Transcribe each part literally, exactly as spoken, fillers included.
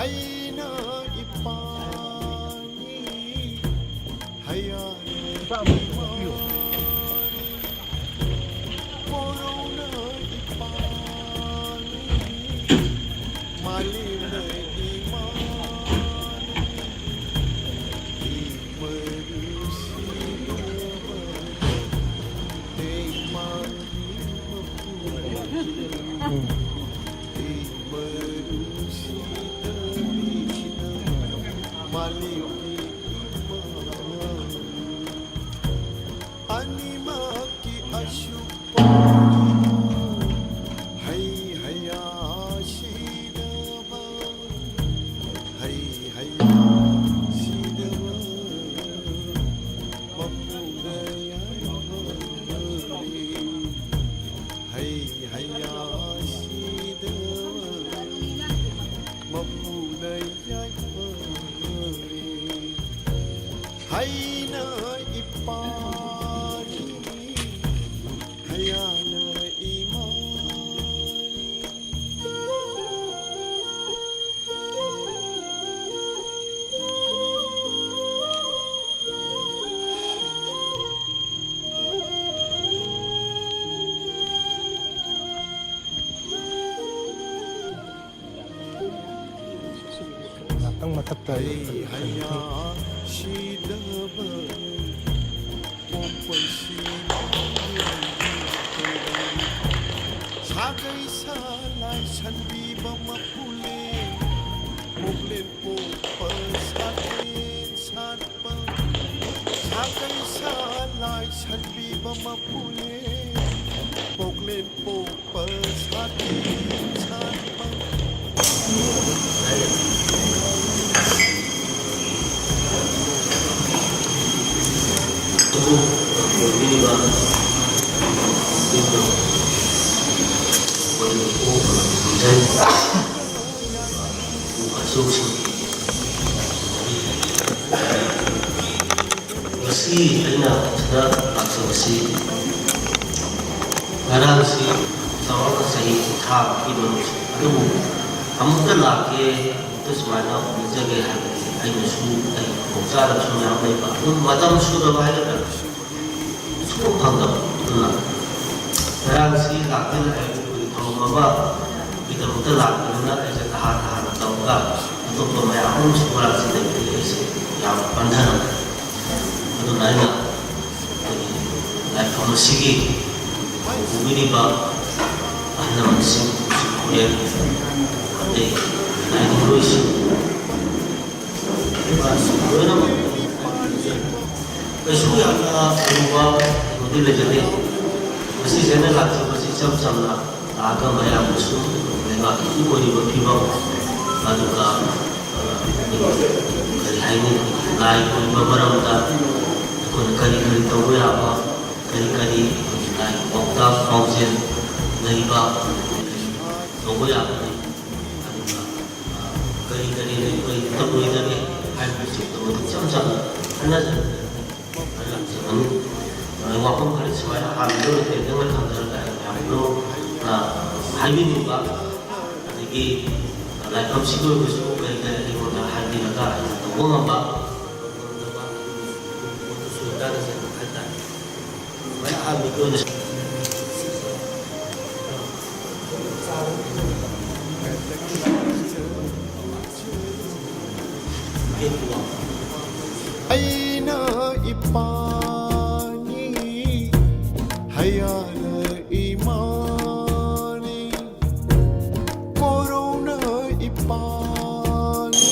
ꯑꯩꯅ ꯏꯄꯥꯅꯤ, ꯍꯌꯥꯅ ꯏꯃꯥꯅꯤ, ꯀꯣꯔꯧꯅ ꯏꯄꯥꯅꯤ, ꯃꯥꯂꯦꯝꯅ ꯏꯃꯥꯅꯤ, ꯏꯃꯔꯨꯁꯤꯡ ꯎꯝ꯫ ꯑꯅꯤꯃꯛꯀꯤ ꯑꯁꯨꯛ ꯍꯩ ꯍꯩꯌꯥ ꯁꯤꯗꯕ ꯍꯩ ꯍꯩꯌꯥ ꯁꯤꯗꯕ ꯃꯄꯨꯗ ꯌꯥꯏꯐꯔꯦ꯫ ꯍꯩ ꯍꯩꯌꯥ ꯁꯤꯗꯕ ꯃꯄꯨꯅ ꯌꯥꯏꯐꯔꯦ꯫ ꯍꯩꯅ ꯏꯄꯥꯅꯤ, ꯍꯩꯌꯥꯅ ꯏꯃꯥꯅꯤ꯫ ꯉꯥꯛꯇꯪ ꯃꯊꯛꯇ ꯍꯩ ꯍꯩꯌꯥ ꯁꯤꯗꯕ ꯄꯣꯛꯄꯁꯤ ꯁꯥꯒꯩ ꯁꯥꯂꯥꯏ ꯁꯟꯕꯤꯕ ꯃꯄꯨꯂꯦꯟ ꯄꯣꯛꯂꯦꯟ ꯄꯣꯛꯄ ꯁꯥꯂꯦꯟ ꯁꯥꯠꯄ ꯁꯥꯒꯩ ꯁꯥꯂꯥꯏ ꯁꯟꯕꯤꯕ ꯃꯄꯨꯂꯦꯟ ꯄꯣꯛꯂꯦꯟ ꯄꯣꯛꯄ ꯁꯥꯂꯦꯟ ꯁꯥꯠꯄ ꯉꯁꯤ ꯑꯩꯅ ꯁꯤꯗ ꯂꯥꯛꯆꯕꯁꯤ ꯉꯔꯥꯡꯁꯤ ꯆꯥꯎꯔꯥꯛꯅ ꯆꯍꯤ ꯀꯨꯟꯊ꯭ꯔꯥꯃꯨꯛꯀꯤ ꯃꯅꯨꯡ, ꯑꯗꯨꯕꯨ ꯑꯃꯨꯛꯇ ꯂꯥꯛꯀꯦ ꯁꯨꯃꯥꯏꯅ ꯎꯅꯖꯒꯦ ꯍꯥꯏꯕꯗꯤ ꯑꯩꯅꯁꯨ ꯑꯩ ꯈꯨꯗꯣꯡꯆꯥꯗꯕꯁꯨ ꯃꯌꯥꯝ ꯂꯩꯕ, ꯑꯗꯨꯝ ꯃꯇꯝ ꯁꯨꯗꯕ ꯍꯥꯏꯒꯗ꯭ꯔꯥ, ꯁꯨꯡꯐꯪ ꯐꯪꯗꯕ꯫ ꯑꯗꯨꯅ ꯉꯔꯥꯡꯁꯤ ꯂꯥꯛꯇꯤ ꯂꯥꯛꯑꯦ, ꯑꯩꯈꯣꯏꯒꯤ ꯊꯧꯔꯝ ꯑꯃꯒꯤꯗꯃꯛꯇ ꯂꯥꯛꯄꯅꯤꯅ ꯑꯩꯁꯦ ꯇꯍꯥ ꯇꯍꯥꯅ ꯇꯧꯔꯒ ꯑꯇꯣꯞꯄ ꯃꯌꯥꯝ ꯑꯃꯁꯨ ꯉꯔꯥꯡꯁꯤ ꯂꯩꯕꯗꯒꯤ ꯑꯩꯁꯦ ꯌꯥꯝ ꯄꯟꯊꯔꯝꯃꯦ꯫ ꯑꯗꯨꯅ ꯑꯩꯅ ꯑꯩꯈꯣꯏꯒꯤ ꯂꯥꯏꯐꯝ ꯑꯁꯤꯒꯤ ꯄꯨꯕꯤꯔꯤꯕ ꯑꯍꯜ ꯂꯃꯟꯁꯤꯡ, ꯈꯨꯔꯦꯝ, ꯑꯗꯩ ꯂꯥꯏꯅꯤꯡꯂꯣꯏꯁꯤꯡ, ꯂꯣꯏꯅꯃꯛ ꯀꯩꯁꯨ ꯌꯥꯝꯅ ꯑꯔꯨꯕ ꯀꯩꯅꯣꯗꯤ ꯂꯩꯖꯗꯦ꯫ ꯉꯁꯤꯁꯦ ꯑꯩꯅ ꯂꯥꯛꯆꯕꯁꯤ ꯏꯆꯝ ꯆꯝꯅ ꯂꯥꯛꯑꯒ ꯃꯌꯥꯝꯗꯁꯨ ꯂꯩꯕꯥꯛꯀꯤ ꯑꯣꯏꯔꯤꯕ ꯐꯤꯕꯝ, ꯑꯗꯨꯒ, ꯑ, ꯀꯔꯤ ꯍꯥꯏꯅꯤ, ꯂꯥꯏꯒꯤ ꯑꯣꯏꯕ ꯃꯔꯝꯗ ꯑꯩꯈꯣꯏꯅ ꯀꯔꯤ ꯀꯔꯤ ꯇꯧꯕ ꯌꯥꯕ, ꯀꯔꯤ ꯀꯔꯤ ꯑꯩꯈꯣꯏꯒꯤ ꯂꯥꯏꯒꯤ ꯄꯥꯎꯇꯥꯛ ꯄꯥꯎꯖꯦꯜ ꯂꯩꯕ, ꯀꯔꯤ ꯇꯧꯕ ꯌꯥꯕꯒꯦ, ꯑꯗꯨꯒ, ꯑ, ꯀꯔꯤ ꯀꯔꯤ ꯑꯩꯈꯣꯏ ꯇꯧꯔꯣꯏꯗꯒꯦ ꯍꯥꯏꯕꯅꯆꯤꯡꯕꯗꯣ ꯏꯆꯝ ꯆꯝꯅ ꯈꯟꯅꯖꯕꯅꯤ꯫ ꯑꯗꯨ ꯂꯥꯛꯆꯕꯅꯤ꯫ ꯑ, ꯋꯥꯐꯝ ꯈꯔ ꯁꯨꯃꯥꯏꯅ ꯑꯍꯥꯟꯕꯗ ꯑꯣꯏꯅ ꯇꯦꯟꯇꯛꯅ ꯊꯝꯖꯔꯒ ꯑꯩ ꯃꯌꯥꯝꯗꯣ, ꯑ, ꯍꯥꯏꯕꯤꯅꯤꯡꯕ, ꯑꯗꯒꯤ ꯂꯥꯏꯐꯝꯁꯤꯒꯤ ꯑꯣꯏꯕꯁꯨ ꯀꯔꯤ ꯀꯔꯤ ꯑꯩꯉꯣꯟꯗ ꯍꯥꯏꯕꯤꯔꯒ ꯑꯩꯅ ꯇꯧꯕ ꯉꯝꯕ, ꯇꯧꯕ ꯉꯝꯗꯕ, ꯑꯗꯨꯒꯤ ꯄꯣꯠꯇꯨꯁꯨ ꯇꯥꯟꯅꯖꯒꯦ ꯍꯥꯏꯇꯥꯔꯦ꯫ ꯁꯨꯃꯥꯏꯅ ꯑꯍꯥꯟꯕꯒꯤ ꯑꯣꯏꯅ ꯑꯩꯅ ꯏꯄꯥꯅꯤ, ꯍꯌꯥꯅ ꯏꯃꯥꯅꯤ, ꯀꯣꯔꯧꯅ ꯏꯄꯥꯅꯤ꯫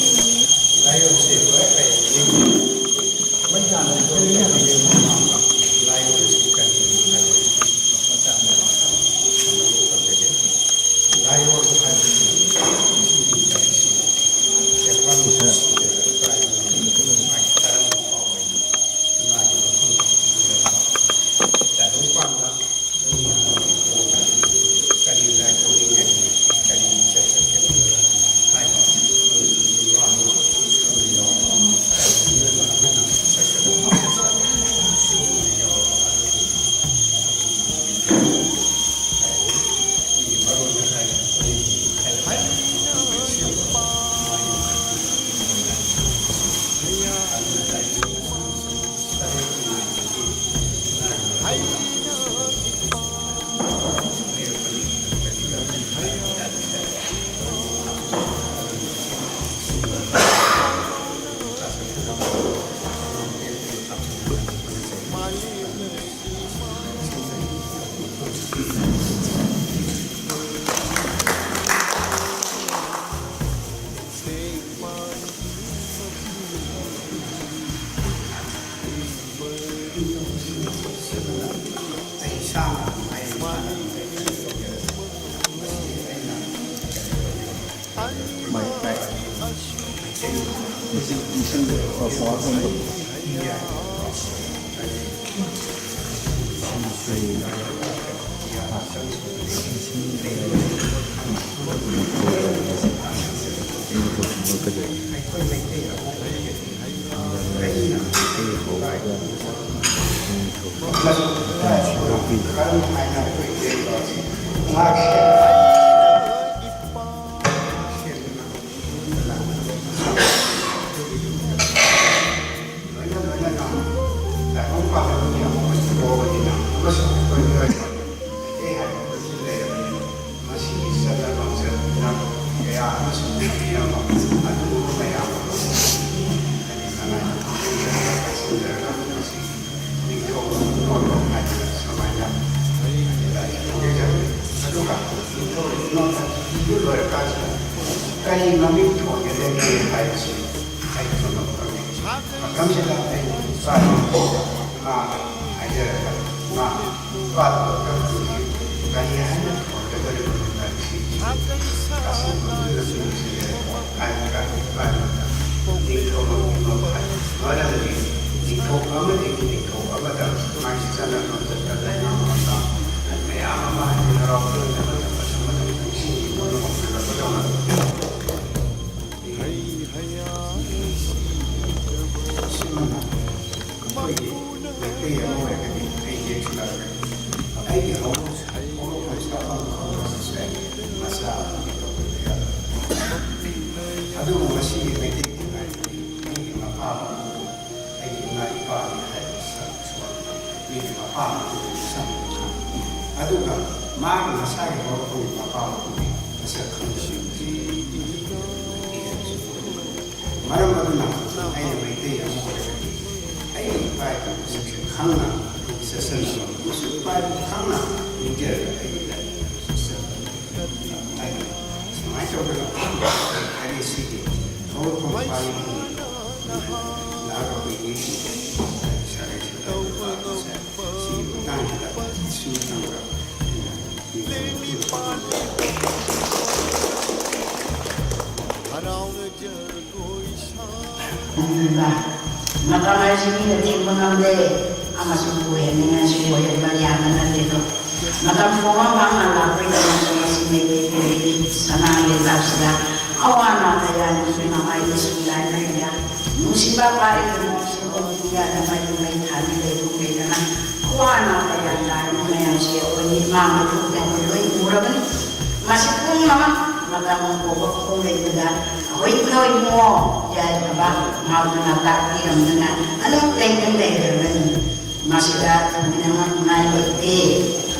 ꯂꯣꯏꯅ ꯂꯣꯏꯅꯅ ꯇꯥꯏꯕꯪ ꯄꯥꯟꯕ ꯃꯤ ꯑꯃ ꯑꯣꯏꯅ ꯄꯣꯛꯑꯕꯅꯤꯅ ꯑꯃꯁꯨꯡ ꯑꯩꯈꯣꯏ ꯃꯤꯑꯣꯏꯕ ꯃꯩꯇꯩ ꯍꯥꯏꯕ ꯑꯃꯁꯨ ꯂꯩꯔꯕꯅꯤꯅ ꯃꯁꯤꯒꯤ ꯆꯠꯅ ꯂꯣꯟꯆꯠꯅ ꯀꯌꯥ ꯑꯃꯁꯨ ꯂꯩꯔꯝꯕ ꯑꯗꯨꯒꯨꯝꯕ ꯃꯌꯥꯝ ꯑꯃ ꯍꯥꯏꯗꯤ ꯀꯅꯥ ꯈꯪꯖꯔꯒ ꯃꯁꯤ ꯅꯤꯡꯊꯧ ꯏꯃꯣꯠ ꯍꯥꯏꯗꯅ ꯁꯨꯃꯥꯏꯅ ꯂꯥꯏꯔꯤꯛ ꯐꯣꯡꯗꯣꯛꯆꯕꯅꯤ꯫ ꯑꯗꯨꯒ ꯅꯤꯡꯊꯧ ꯏꯃꯣꯠ ꯏꯕ ꯂꯣꯏꯔꯀꯥꯟꯁꯤꯗ ꯀꯔꯤ ꯃꯃꯤꯡ ꯊꯣꯟꯒꯗꯒꯦ ꯍꯥꯏꯕꯁꯤ ꯑꯩ ꯈꯪꯕ ꯐꯪꯉꯤ꯫ ꯃꯇꯝꯁꯤꯗ ꯑꯩꯅ ꯏꯆꯥ ꯏꯃꯥ ꯍꯥꯏꯖꯔꯒ ꯏꯃꯥ ꯏꯄꯥꯗꯨ ꯀꯔꯤ ꯍꯥꯏꯅ ꯊꯣꯟꯒꯗꯧꯔꯤꯕꯅꯣ ꯍꯥꯏꯕꯁꯤ ꯇꯁꯦꯡꯅ ꯈꯪꯖꯤꯜꯂꯛꯄ ꯅꯨꯡꯁꯤꯖꯔꯦ ꯍꯥꯏꯕ ꯀꯥꯟꯗ ꯏꯄꯥ ꯏꯃꯥꯗ ꯅꯤꯡꯊꯧ ꯃꯃꯤꯡ ꯑꯃ ꯍꯥꯏ꯫ ꯃꯔꯝꯗꯤ ꯅꯤꯡꯊꯧ ꯑꯃꯗꯒꯤ ꯅꯤꯡꯊꯧ ꯑꯃꯗ ꯃꯥꯒꯤ ꯆꯠꯅ ꯂꯣꯟꯆꯠꯇ ꯂꯩꯉꯥꯛ ꯂꯣꯟꯗꯥ ꯃꯌꯥꯝ ꯑꯃ ꯍꯥꯏꯗꯤ ꯍꯔꯥꯎ ꯇꯌꯥꯝꯅ ꯃꯇꯝ ꯃꯇꯝ ꯃꯇꯝ ꯅꯤꯡꯁꯤꯡꯕ ꯉꯝꯂꯛꯄꯗꯧꯅ ꯑꯩꯈꯣꯏꯒꯤ ꯃꯩꯇꯩ ꯑꯃ ꯑꯣꯏꯔꯒꯗꯤ ꯑꯩꯒꯤ ꯑꯩꯒꯤ ꯍꯧꯔꯛꯐꯝꯁꯤꯗ ꯑꯃ ꯈꯪꯕꯁꯤꯁꯨ ꯑꯩ ꯃꯆꯥ ꯑꯃꯒꯤ ꯇꯧꯕꯤꯕ ꯌꯥꯗꯕ꯫ ꯑꯗꯨꯕꯨ ꯉꯁꯤꯒꯤ ꯃꯩꯇꯩ ꯈꯨꯟꯅꯥꯏꯒꯤ ꯃꯤꯒꯤ ꯃꯄꯥ ꯃꯄꯨ ꯑꯩꯒꯤ ꯏꯃꯥ ꯏꯄꯥꯅꯤ ꯍꯥꯏꯕ ꯁꯛ ꯁꯨꯃꯥꯏꯅ ꯃꯤꯒꯤ ꯃꯄꯥ ꯃꯄꯨꯒꯤ ꯃꯁꯛ ꯈꯪ-, ꯑꯗꯨꯒ ꯃꯥꯒꯤ ꯃꯁꯥꯒꯤ ꯍꯧꯔꯛꯐꯝꯒꯤ ꯃꯄꯥ ꯃꯄꯨꯒꯤ ꯃꯁꯛ ꯈꯪꯗꯕ ꯃꯤꯁꯤꯡꯁꯤ ꯃꯩꯇꯩ ꯍꯥꯏꯕꯁꯤ ꯑꯣꯏꯔꯣꯏ꯫ ꯃꯔꯝ ꯑꯗꯨꯅ ꯑꯩꯅ ꯃꯩꯇꯩ ꯑꯃ ꯑꯣꯏꯔꯒꯗꯤ ꯑꯩꯒꯤ ꯏꯄꯥ ꯏꯄꯨꯒꯤ ꯃꯁꯛꯁꯦ ꯈꯪꯅ ꯆꯦꯛꯁꯤꯟꯅꯕ ꯑꯃꯁꯨꯡ ꯏꯄꯥ ꯏꯄꯨ ꯈꯪꯅ ꯅꯤꯡꯖ ꯁꯨꯃꯥꯏꯅ ꯇꯧꯗꯅ ꯍꯥꯏꯗꯤ ꯁꯤꯒꯤ ꯊꯧꯔꯝ ꯄꯥꯡꯊꯣꯛꯄꯒꯤ ꯂꯥꯛꯂꯤꯕ ꯁꯤꯒꯤ ꯃꯇꯥꯡꯁꯤꯗ ꯁꯤ ꯃꯇꯥꯡꯗ ꯑꯗꯨꯅ ꯃꯇꯝ ꯍꯥꯏꯁꯤ ꯃꯤꯅ ꯊꯤꯡꯕ ꯉꯝꯗꯦ, ꯑꯃꯁꯨꯡ ꯑꯣꯏꯍꯟꯅꯤꯡꯉꯥꯏꯁꯨ ꯑꯣꯏꯍꯟꯕ ꯌꯥꯕ ꯅꯠꯇꯦꯗꯣ꯫ ꯃꯇꯝ ꯄꯨꯝꯕ ꯃꯍꯥꯛꯅ ꯂꯥꯛꯄꯒꯤꯗꯃꯛꯇ ꯉꯁꯤ ꯃꯩꯇꯩ ꯄꯨꯝꯕꯒꯤ ꯁꯅꯥ ꯂꯩꯕꯥꯛꯁꯤꯗ ꯑꯋꯥ ꯑꯅꯥ ꯀꯌꯥꯅꯤ ꯃꯃꯥꯏꯗꯁꯨ ꯂꯥꯏꯅꯔꯤꯕ ꯅꯨꯡꯁꯤꯕ ꯄꯥꯏꯔꯤꯕ ꯃꯣꯝꯁꯤꯡꯕꯨ ꯏꯟꯗꯤꯌꯥꯗ ꯃꯩ ꯃꯩ ꯊꯥꯕꯤ ꯂꯩꯕ ꯂꯩꯗꯅ ꯑꯋꯥ ꯑꯅꯥ ꯀꯌꯥ ꯅꯥꯔꯤꯕ ꯃꯌꯥꯝꯁꯦ ꯑꯩꯈꯣꯏ ꯃꯤꯠꯃꯥꯡꯗ ꯊꯣꯛꯇꯅ ꯂꯣꯏ ꯎꯔꯕꯅꯤ꯫ ꯃꯁꯤ ꯄꯨꯝꯅꯃꯛ ꯃꯇꯝ ꯐꯥꯎꯕ ꯈꯣꯡ ꯂꯩꯕꯗ ꯑꯩꯈꯣꯏ ꯏꯕꯨꯡꯉꯣ ꯌꯥꯏꯐꯕ ꯃꯍꯥꯛꯅ ꯇꯥꯛꯄꯤꯔꯝꯗꯅ ꯑꯗꯨꯝ ꯂꯩꯅ ꯂꯩꯔꯕꯅꯤ꯫ ꯃꯁꯤꯗ ꯊꯣꯏꯅꯃꯛ ꯅꯨꯡꯉꯥꯏ ꯂꯩꯇꯦ꯫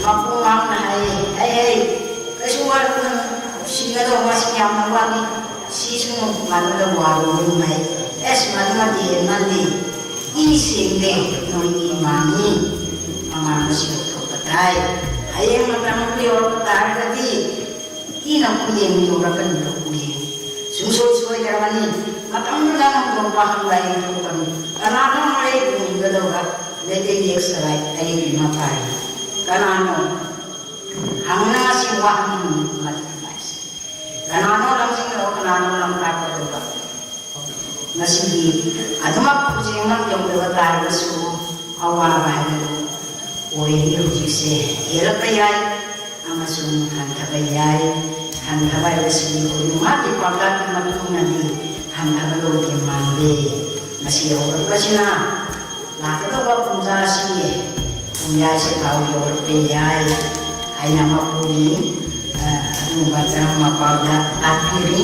ꯃꯄꯨ ꯃꯍꯥꯛꯅ ꯍꯥꯏꯌꯦ, "ꯑꯩ ꯑꯩ ꯀꯩꯁꯨ ꯋꯥꯔꯨꯅꯨ, ꯁꯤꯒꯗꯧꯕ ꯑꯁꯤ ꯌꯥꯝꯅ ꯋꯥꯠꯂꯤ꯫ ꯁꯤꯁꯨ ꯃꯗꯨꯗ ꯋꯥꯔꯨꯅꯨ" ꯍꯥꯏ꯫ ꯑꯦꯁ, ꯃꯗꯨꯃꯗꯤ ꯃꯥꯗꯤ ꯏ ꯁꯦꯡꯗꯦ, ꯅꯣꯏꯒꯤ ꯏꯃꯥꯅꯤ꯫ ꯃꯃꯥꯡ ꯑꯁꯤ ꯂꯧꯊꯣꯛꯄ ꯇꯥꯏ꯫ ꯍꯌꯦꯡ ꯃꯇꯝ ꯑꯃ ꯌꯧꯔꯛꯄ ꯇꯥꯔꯒꯗꯤ ꯏꯅ ꯈꯨꯌꯦꯡ ꯌꯧꯔꯛꯀꯅꯤꯕ ꯈꯨꯌꯦꯡ꯫ ꯁꯨꯡꯁꯣꯏ ꯁꯣꯏꯗ꯭ꯔꯕꯅꯤ꯫ ꯃꯇꯝꯗꯨꯗ ꯅꯪ ꯌꯣꯛꯄ ꯍꯪꯕ ꯍꯦꯛ ꯊꯣꯛꯄꯅꯤ꯫ ꯀꯅꯥꯅꯣ ꯃꯔꯩ ꯄꯨꯅꯤꯡꯒꯗꯧꯕ ꯃꯩꯇꯩ ꯌꯦꯛ ꯁꯂꯥꯏ ꯑꯌꯦꯛꯄꯤ ꯃꯄꯥꯔꯤ? ꯀꯅꯥꯅꯣ? ꯍꯪꯅꯉꯁꯤ ꯋꯥꯍꯪ ꯑꯃꯅꯤ ꯃꯗꯨꯒꯤ ꯂꯥꯏꯁꯦ꯫ ꯀꯅꯥꯅꯣ ꯂꯝꯖꯤꯡꯗꯧꯕ, ꯀꯅꯥꯅꯣ ꯂꯝꯇꯥꯛꯀꯗꯧꯕ? ꯉꯁꯤꯗꯤ ꯑꯗꯨꯃꯛ ꯈꯨꯖꯦꯡꯃꯛ ꯌꯧꯗꯕ ꯇꯥꯔꯒꯁꯨ ꯑꯋꯥꯕ ꯍꯥꯏꯕꯗꯨ ꯑꯣꯏꯔꯤ꯫ ꯍꯧꯖꯤꯛꯁꯦ ꯍꯦꯜꯂꯛꯄ ꯌꯥꯏ ꯑꯃꯁꯨꯡ ꯍꯟꯊꯕ ꯌꯥꯏ꯫ ꯍꯟꯊꯕ ꯍꯥꯏꯕꯁꯤꯗꯤ ꯑꯩꯈꯣꯏ ꯃꯥꯒꯤ ꯄꯥꯎꯇꯥꯛꯀꯤ ꯃꯇꯨꯡ ꯏꯟꯅꯗꯤ ꯍꯟꯊꯕ ꯂꯣꯏꯗꯦ ꯃꯥꯟꯗꯦ꯫ ꯃꯁꯤ ꯍꯧꯔꯛꯄꯁꯤꯅ ꯂꯥꯛꯀꯗꯧꯕ ꯄꯨꯡꯖꯥꯁꯤ ꯄꯨꯡꯌꯥꯏꯁꯦ ꯐꯥꯎ ꯌꯧꯔꯛꯄ ꯌꯥꯏ ꯍꯥꯏꯅ ꯃꯄꯨꯒꯤ, ꯑ, ꯑꯗꯨꯒꯨꯝꯕ ꯆꯔꯪ ꯃꯄꯥꯎꯗ ꯇꯥꯛꯄꯤꯔꯤ꯫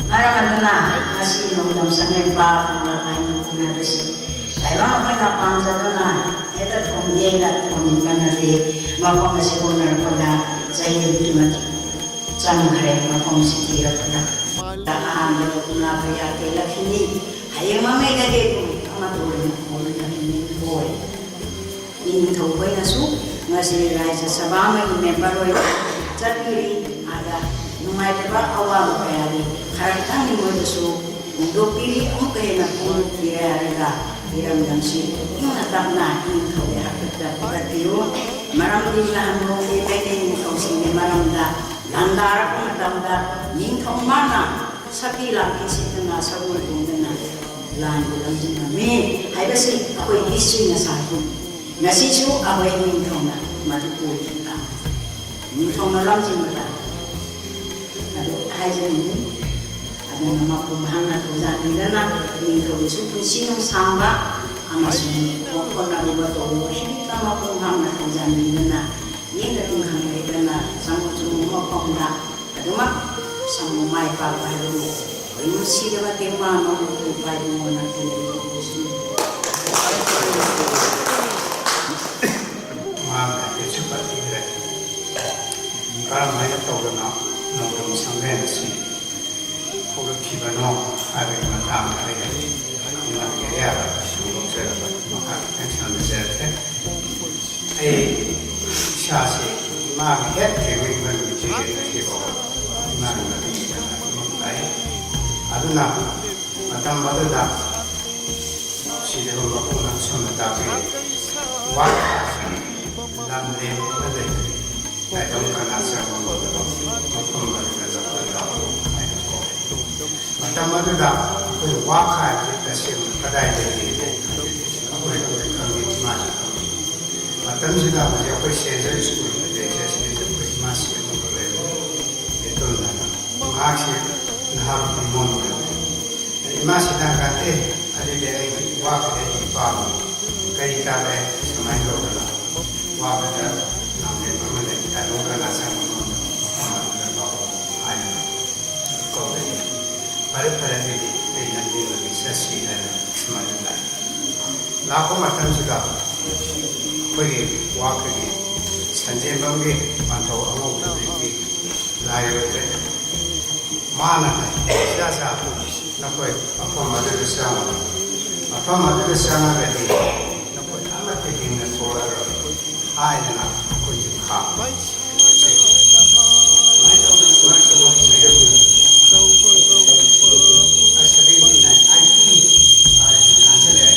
ꯃꯔꯝ ꯑꯗꯨꯅ ꯉꯁꯤ ꯅꯣꯡꯗꯝ ꯁꯪꯂꯦꯟ ꯄꯥ ꯐꯪꯂꯛ ꯍꯥꯏꯅ ꯈꯪꯅꯕꯁꯤ ꯇꯥꯏꯕꯪ ꯑꯩꯈꯣꯏꯅ ꯄꯥꯝꯖꯕꯅ ꯍꯦꯛꯇ ꯊꯣꯟꯒꯦꯅ ꯊꯣꯟꯅꯤꯡꯕ ꯅꯠꯇꯦ꯫ ꯃꯐꯝ ꯑꯁꯤ ꯍꯣꯠꯅꯔꯛꯄꯗ ꯆꯍꯤ ꯑꯗꯨꯛꯀꯤ ꯃꯇꯤꯛ ꯆꯪꯈ꯭ꯔꯦ꯫ ꯃꯐꯝꯁꯤ ꯊꯤꯔꯛꯄꯗ ꯑꯍꯥꯟꯕꯗ ꯎꯅꯥ ꯀꯌꯥ ꯀꯦꯜꯂꯛꯈꯤꯅꯤ꯫ ꯍꯌꯦꯡ ꯃꯃꯩꯗꯗꯤ ꯑꯗꯨꯝ ꯑꯃꯠꯇ ꯑꯣꯏꯅ ꯑꯣꯏꯔꯒ ꯑꯣꯏ꯫ ꯅꯤꯡꯊꯧ ꯈꯣꯏꯅꯁꯨ ꯉꯁꯤ ꯁꯤ ꯔꯥꯖ꯭ꯌ ꯁꯚꯥ ꯑꯃꯒꯤ ꯃꯦꯝꯕꯔ ꯑꯣꯏꯅ ꯆꯠꯄꯤꯔꯤ꯫ ꯑꯗ ꯅꯨꯡꯉꯥꯏꯇꯕ ꯑꯋꯥꯕ ꯀꯌꯥꯗꯤ ꯈꯔ ꯈꯤꯇꯪꯗꯤ ꯃꯣꯏꯗꯁꯨ ꯐꯣꯡꯗꯣꯛꯄꯤꯔꯤ꯫ ꯑꯃꯨꯛꯀ ꯍꯦꯟꯅ ꯐꯣꯡꯗꯣꯛꯄꯤꯔꯦ ꯍꯥꯏꯔꯒ ꯏꯔꯝꯗꯝꯁꯤ ꯏꯪꯅ ꯇꯞꯅ ꯏꯅꯤꯡꯊꯧꯒꯤ ꯍꯥꯛꯇꯛꯇ ꯄꯨꯈꯠꯄꯤꯌꯨ꯫ ꯃꯔꯝꯗꯤ ꯅꯍꯥꯟ ꯅꯣꯡꯃꯒꯤ ꯃꯩꯇꯩ ꯅꯤꯡꯊꯧꯁꯤꯡꯒꯤ ꯃꯔꯝꯗ ꯂꯥꯟꯗꯥꯔꯛꯄ ꯃꯇꯝꯗ ꯅꯤꯡꯊꯧ ꯃꯥꯅ ꯁꯛꯄꯤ ꯂꯥꯡꯕꯤ ꯁꯤꯠꯇꯅ ꯁꯒꯣꯜ ꯇꯣꯡꯗꯅ ꯂꯥꯟꯒꯤ ꯂꯝꯖꯤꯡꯉꯝꯃꯤ ꯍꯥꯏꯕꯁꯤ ꯑꯩꯈꯣꯏ ꯍꯤꯁꯇ꯭ꯔꯤꯅ ꯁꯥꯈꯤ꯫ ꯉꯁꯤꯁꯨ ꯑꯩꯈꯣꯏ ꯅꯤꯡꯊꯧꯅ ꯃꯗꯨ ꯑꯣꯏꯈꯤꯕ ꯅꯤꯡꯊꯧꯅ ꯂꯝꯖꯤꯡꯕꯗ ꯑꯗꯨ ꯍꯥꯏꯖꯅꯤꯡꯉꯤ꯫ ꯑꯗꯨꯅ ꯃꯄꯨꯡ ꯐꯥꯅ ꯊꯧꯖꯥꯟꯕꯤꯗꯅ ꯅꯤꯡꯊꯧꯒꯤꯁꯨ ꯄꯨꯟꯁꯤ ꯅꯨꯡꯁꯥꯡꯕ ꯑꯃꯁꯨꯡ ꯍꯣꯠꯅꯔꯨꯕ ꯇꯧꯔꯨꯕ ꯍꯤꯡꯅ ꯃꯄꯨꯡ ꯐꯥꯅ ꯊꯧꯖꯥꯟꯕꯤꯗꯅ ꯅꯤꯡꯅ ꯇꯤꯡꯈꯪ ꯂꯩꯗꯅ ꯆꯪꯉꯨ ꯆꯨꯝꯃꯨ ꯃꯐꯝꯗ ꯑꯗꯨꯃꯛ ꯁꯃꯨ ꯃꯥꯏ ꯄꯥꯛꯄ ꯍꯥꯏꯕꯗꯨ ꯑꯣꯏꯅ ꯁꯤꯔꯕ ꯇꯦꯡꯕꯥꯡ ꯑꯃ ꯎꯄꯥꯏ ꯃꯉꯣꯟꯗ ꯄꯤꯔꯤꯕ ꯈꯨꯗꯣꯜꯁꯤꯡ ꯃꯥꯅ ꯍꯥꯏꯐꯦꯠꯁꯨ ꯄꯟꯕꯤꯈ꯭ꯔꯦ꯫ ꯀꯔꯝꯍꯥꯏꯅ ꯇꯧꯗꯅ ꯅꯣꯡꯗꯝ ꯁꯪꯂꯦꯟ ꯑꯁꯤ ꯍꯧꯔꯛꯈꯤꯕꯅꯣ ꯍꯥꯏꯕꯒꯤ ꯃꯇꯥꯡꯗ ꯑꯩ ꯏꯃꯥꯒꯤ ꯑꯌꯥꯕ ꯁꯨꯝ ꯂꯧꯖꯔꯒ ꯃꯈꯥ ꯈꯤꯇꯪ ꯁꯝꯖꯔꯛꯀꯦ꯫ ꯑꯩ ꯏꯁꯥꯁꯦ ꯏꯃꯥꯒ ꯍꯦꯛ ꯊꯦꯡꯅꯈꯤꯕ ꯅꯨꯃꯤꯠꯇꯒꯤ ꯉꯁꯤꯐꯥꯎ ꯏꯃꯥꯒꯤ ꯃꯇꯨꯡ ꯏꯟꯅ ꯑꯗꯨꯝ ꯂꯥꯛꯏ꯫ ꯑꯗꯨꯅ ꯃꯇꯝ ꯑꯗꯨꯗ ꯁꯤꯗꯕ ꯃꯄꯨꯅ ꯑꯁꯨꯝꯅ ꯇꯥꯛꯄꯤ, ꯋꯥ ꯂꯝ ꯂꯦꯝꯕ ꯂꯩ, ꯂꯥꯏꯐꯝ ꯀꯅꯥ ꯆꯪꯕ ꯉꯝꯗꯕ ꯃꯐꯝ ꯑꯗꯨꯗ ꯂꯧꯈꯣꯏ ꯂꯥꯛꯑꯣ ꯍꯥꯏꯅ ꯀꯧꯏ꯫ ꯃꯇꯝ ꯑꯗꯨꯗ ꯑꯩꯈꯣꯏ ꯋꯥ ꯈꯥꯏꯕꯁꯤ ꯇꯁꯦꯡꯅ ꯀꯗꯥꯏꯗꯒꯤ ꯑꯩꯈꯣꯏ ꯍꯧꯖꯤꯛ ꯈꯪꯉꯤ, ꯏꯃꯥꯁꯨ ꯈꯪꯉꯤ꯫ ꯃꯇꯝꯁꯤꯗ ꯍꯧꯖꯤꯛ ꯑꯩꯈꯣꯏ ꯁꯦꯟꯖꯔ ꯁ꯭ꯀꯨꯜ ꯂꯩꯖꯩ, ꯁꯤꯗꯩꯁꯤꯗ ꯑꯩꯈꯣꯏ ꯏꯃꯥ ꯁꯦꯝꯃꯒ ꯂꯩꯔꯝꯃꯤ꯫ ꯕꯦꯇꯣꯟꯗꯅ ꯃꯍꯥꯛꯁꯤ ꯅꯍꯥꯔꯣꯜ ꯅꯤꯉꯣꯜ ꯑꯣꯏꯔꯝꯃꯤ꯫ ꯏꯃꯥꯁꯤꯅ ꯍꯪꯀꯥꯟꯗ, "ꯑꯦ, ꯑꯗꯨꯗꯤ ꯑꯩ ꯋꯥ ꯈꯔ ꯏ ꯄꯥꯝꯃꯤ, ꯀꯔꯤ ꯇꯥꯛꯂꯦ, ꯁꯨꯃꯥꯏꯅ ꯇꯧꯗꯅ ꯋꯥ ꯈꯔ ꯂꯥꯡꯂꯦꯟ ꯑꯃ ꯂꯩ, ꯇꯥꯏꯕꯪ ꯀꯅꯥ ꯆꯪꯕ ꯉꯝꯗꯕ ꯃꯐꯝ ꯑꯗꯨꯗ ꯂꯥꯛꯑꯣ" ꯍꯥꯏꯅ ꯀꯧꯔꯛꯏ꯫ "ꯐꯔꯦ, ꯐꯔꯦ, ꯑꯗꯨꯗꯤ ꯑꯩ ꯅꯪ ꯌꯦꯡꯉꯒꯦ, ꯆꯠꯁꯤ" ꯍꯥꯏꯅ ꯁꯨꯃꯥꯏꯅ ꯂꯥꯛꯏ꯫ ꯂꯥꯛꯄ ꯃꯇꯝꯁꯤꯗ ꯑꯩꯈꯣꯏꯒꯤ ꯋꯥꯈꯜꯒꯤ ꯁꯟꯖꯦꯟꯕꯝꯒꯤ ꯄꯟꯊꯧ ꯑꯉꯧꯕꯗꯨꯗꯤ ꯂꯥꯏ ꯑꯣꯏꯗ꯭ꯔꯦ꯫ ꯃꯥꯅ ꯍꯥꯏ, "ꯏꯆꯥ ꯆꯥ, ꯅꯈꯣꯏ ꯃꯐꯝ ꯑꯗꯨꯗ ꯆꯪꯉꯨ꯫ ꯃꯐꯝ ꯑꯗꯨꯗ ꯆꯪꯉꯒꯗꯤ ꯅꯈꯣꯏ ꯑꯃꯠꯇ ꯍꯤꯡꯅ ꯊꯣꯛꯂꯛꯑꯔꯣꯏ꯫ ꯍꯥꯏꯗꯅ ꯑꯩꯈꯣꯏꯁꯦ ꯈꯥꯝꯕ꯫ ꯑꯗꯨꯃꯥꯏꯅ ꯇꯧꯗꯅ ꯁꯨꯃꯥꯏꯅ ꯇꯧꯕ ꯃꯌꯥꯝ ꯑꯁ, ꯁꯚꯦꯟꯇꯤ ꯅꯥꯏꯟ, ꯑꯥꯏꯇꯤ, ꯑꯥ, ꯂꯥꯟꯁꯤꯜꯂꯦ꯫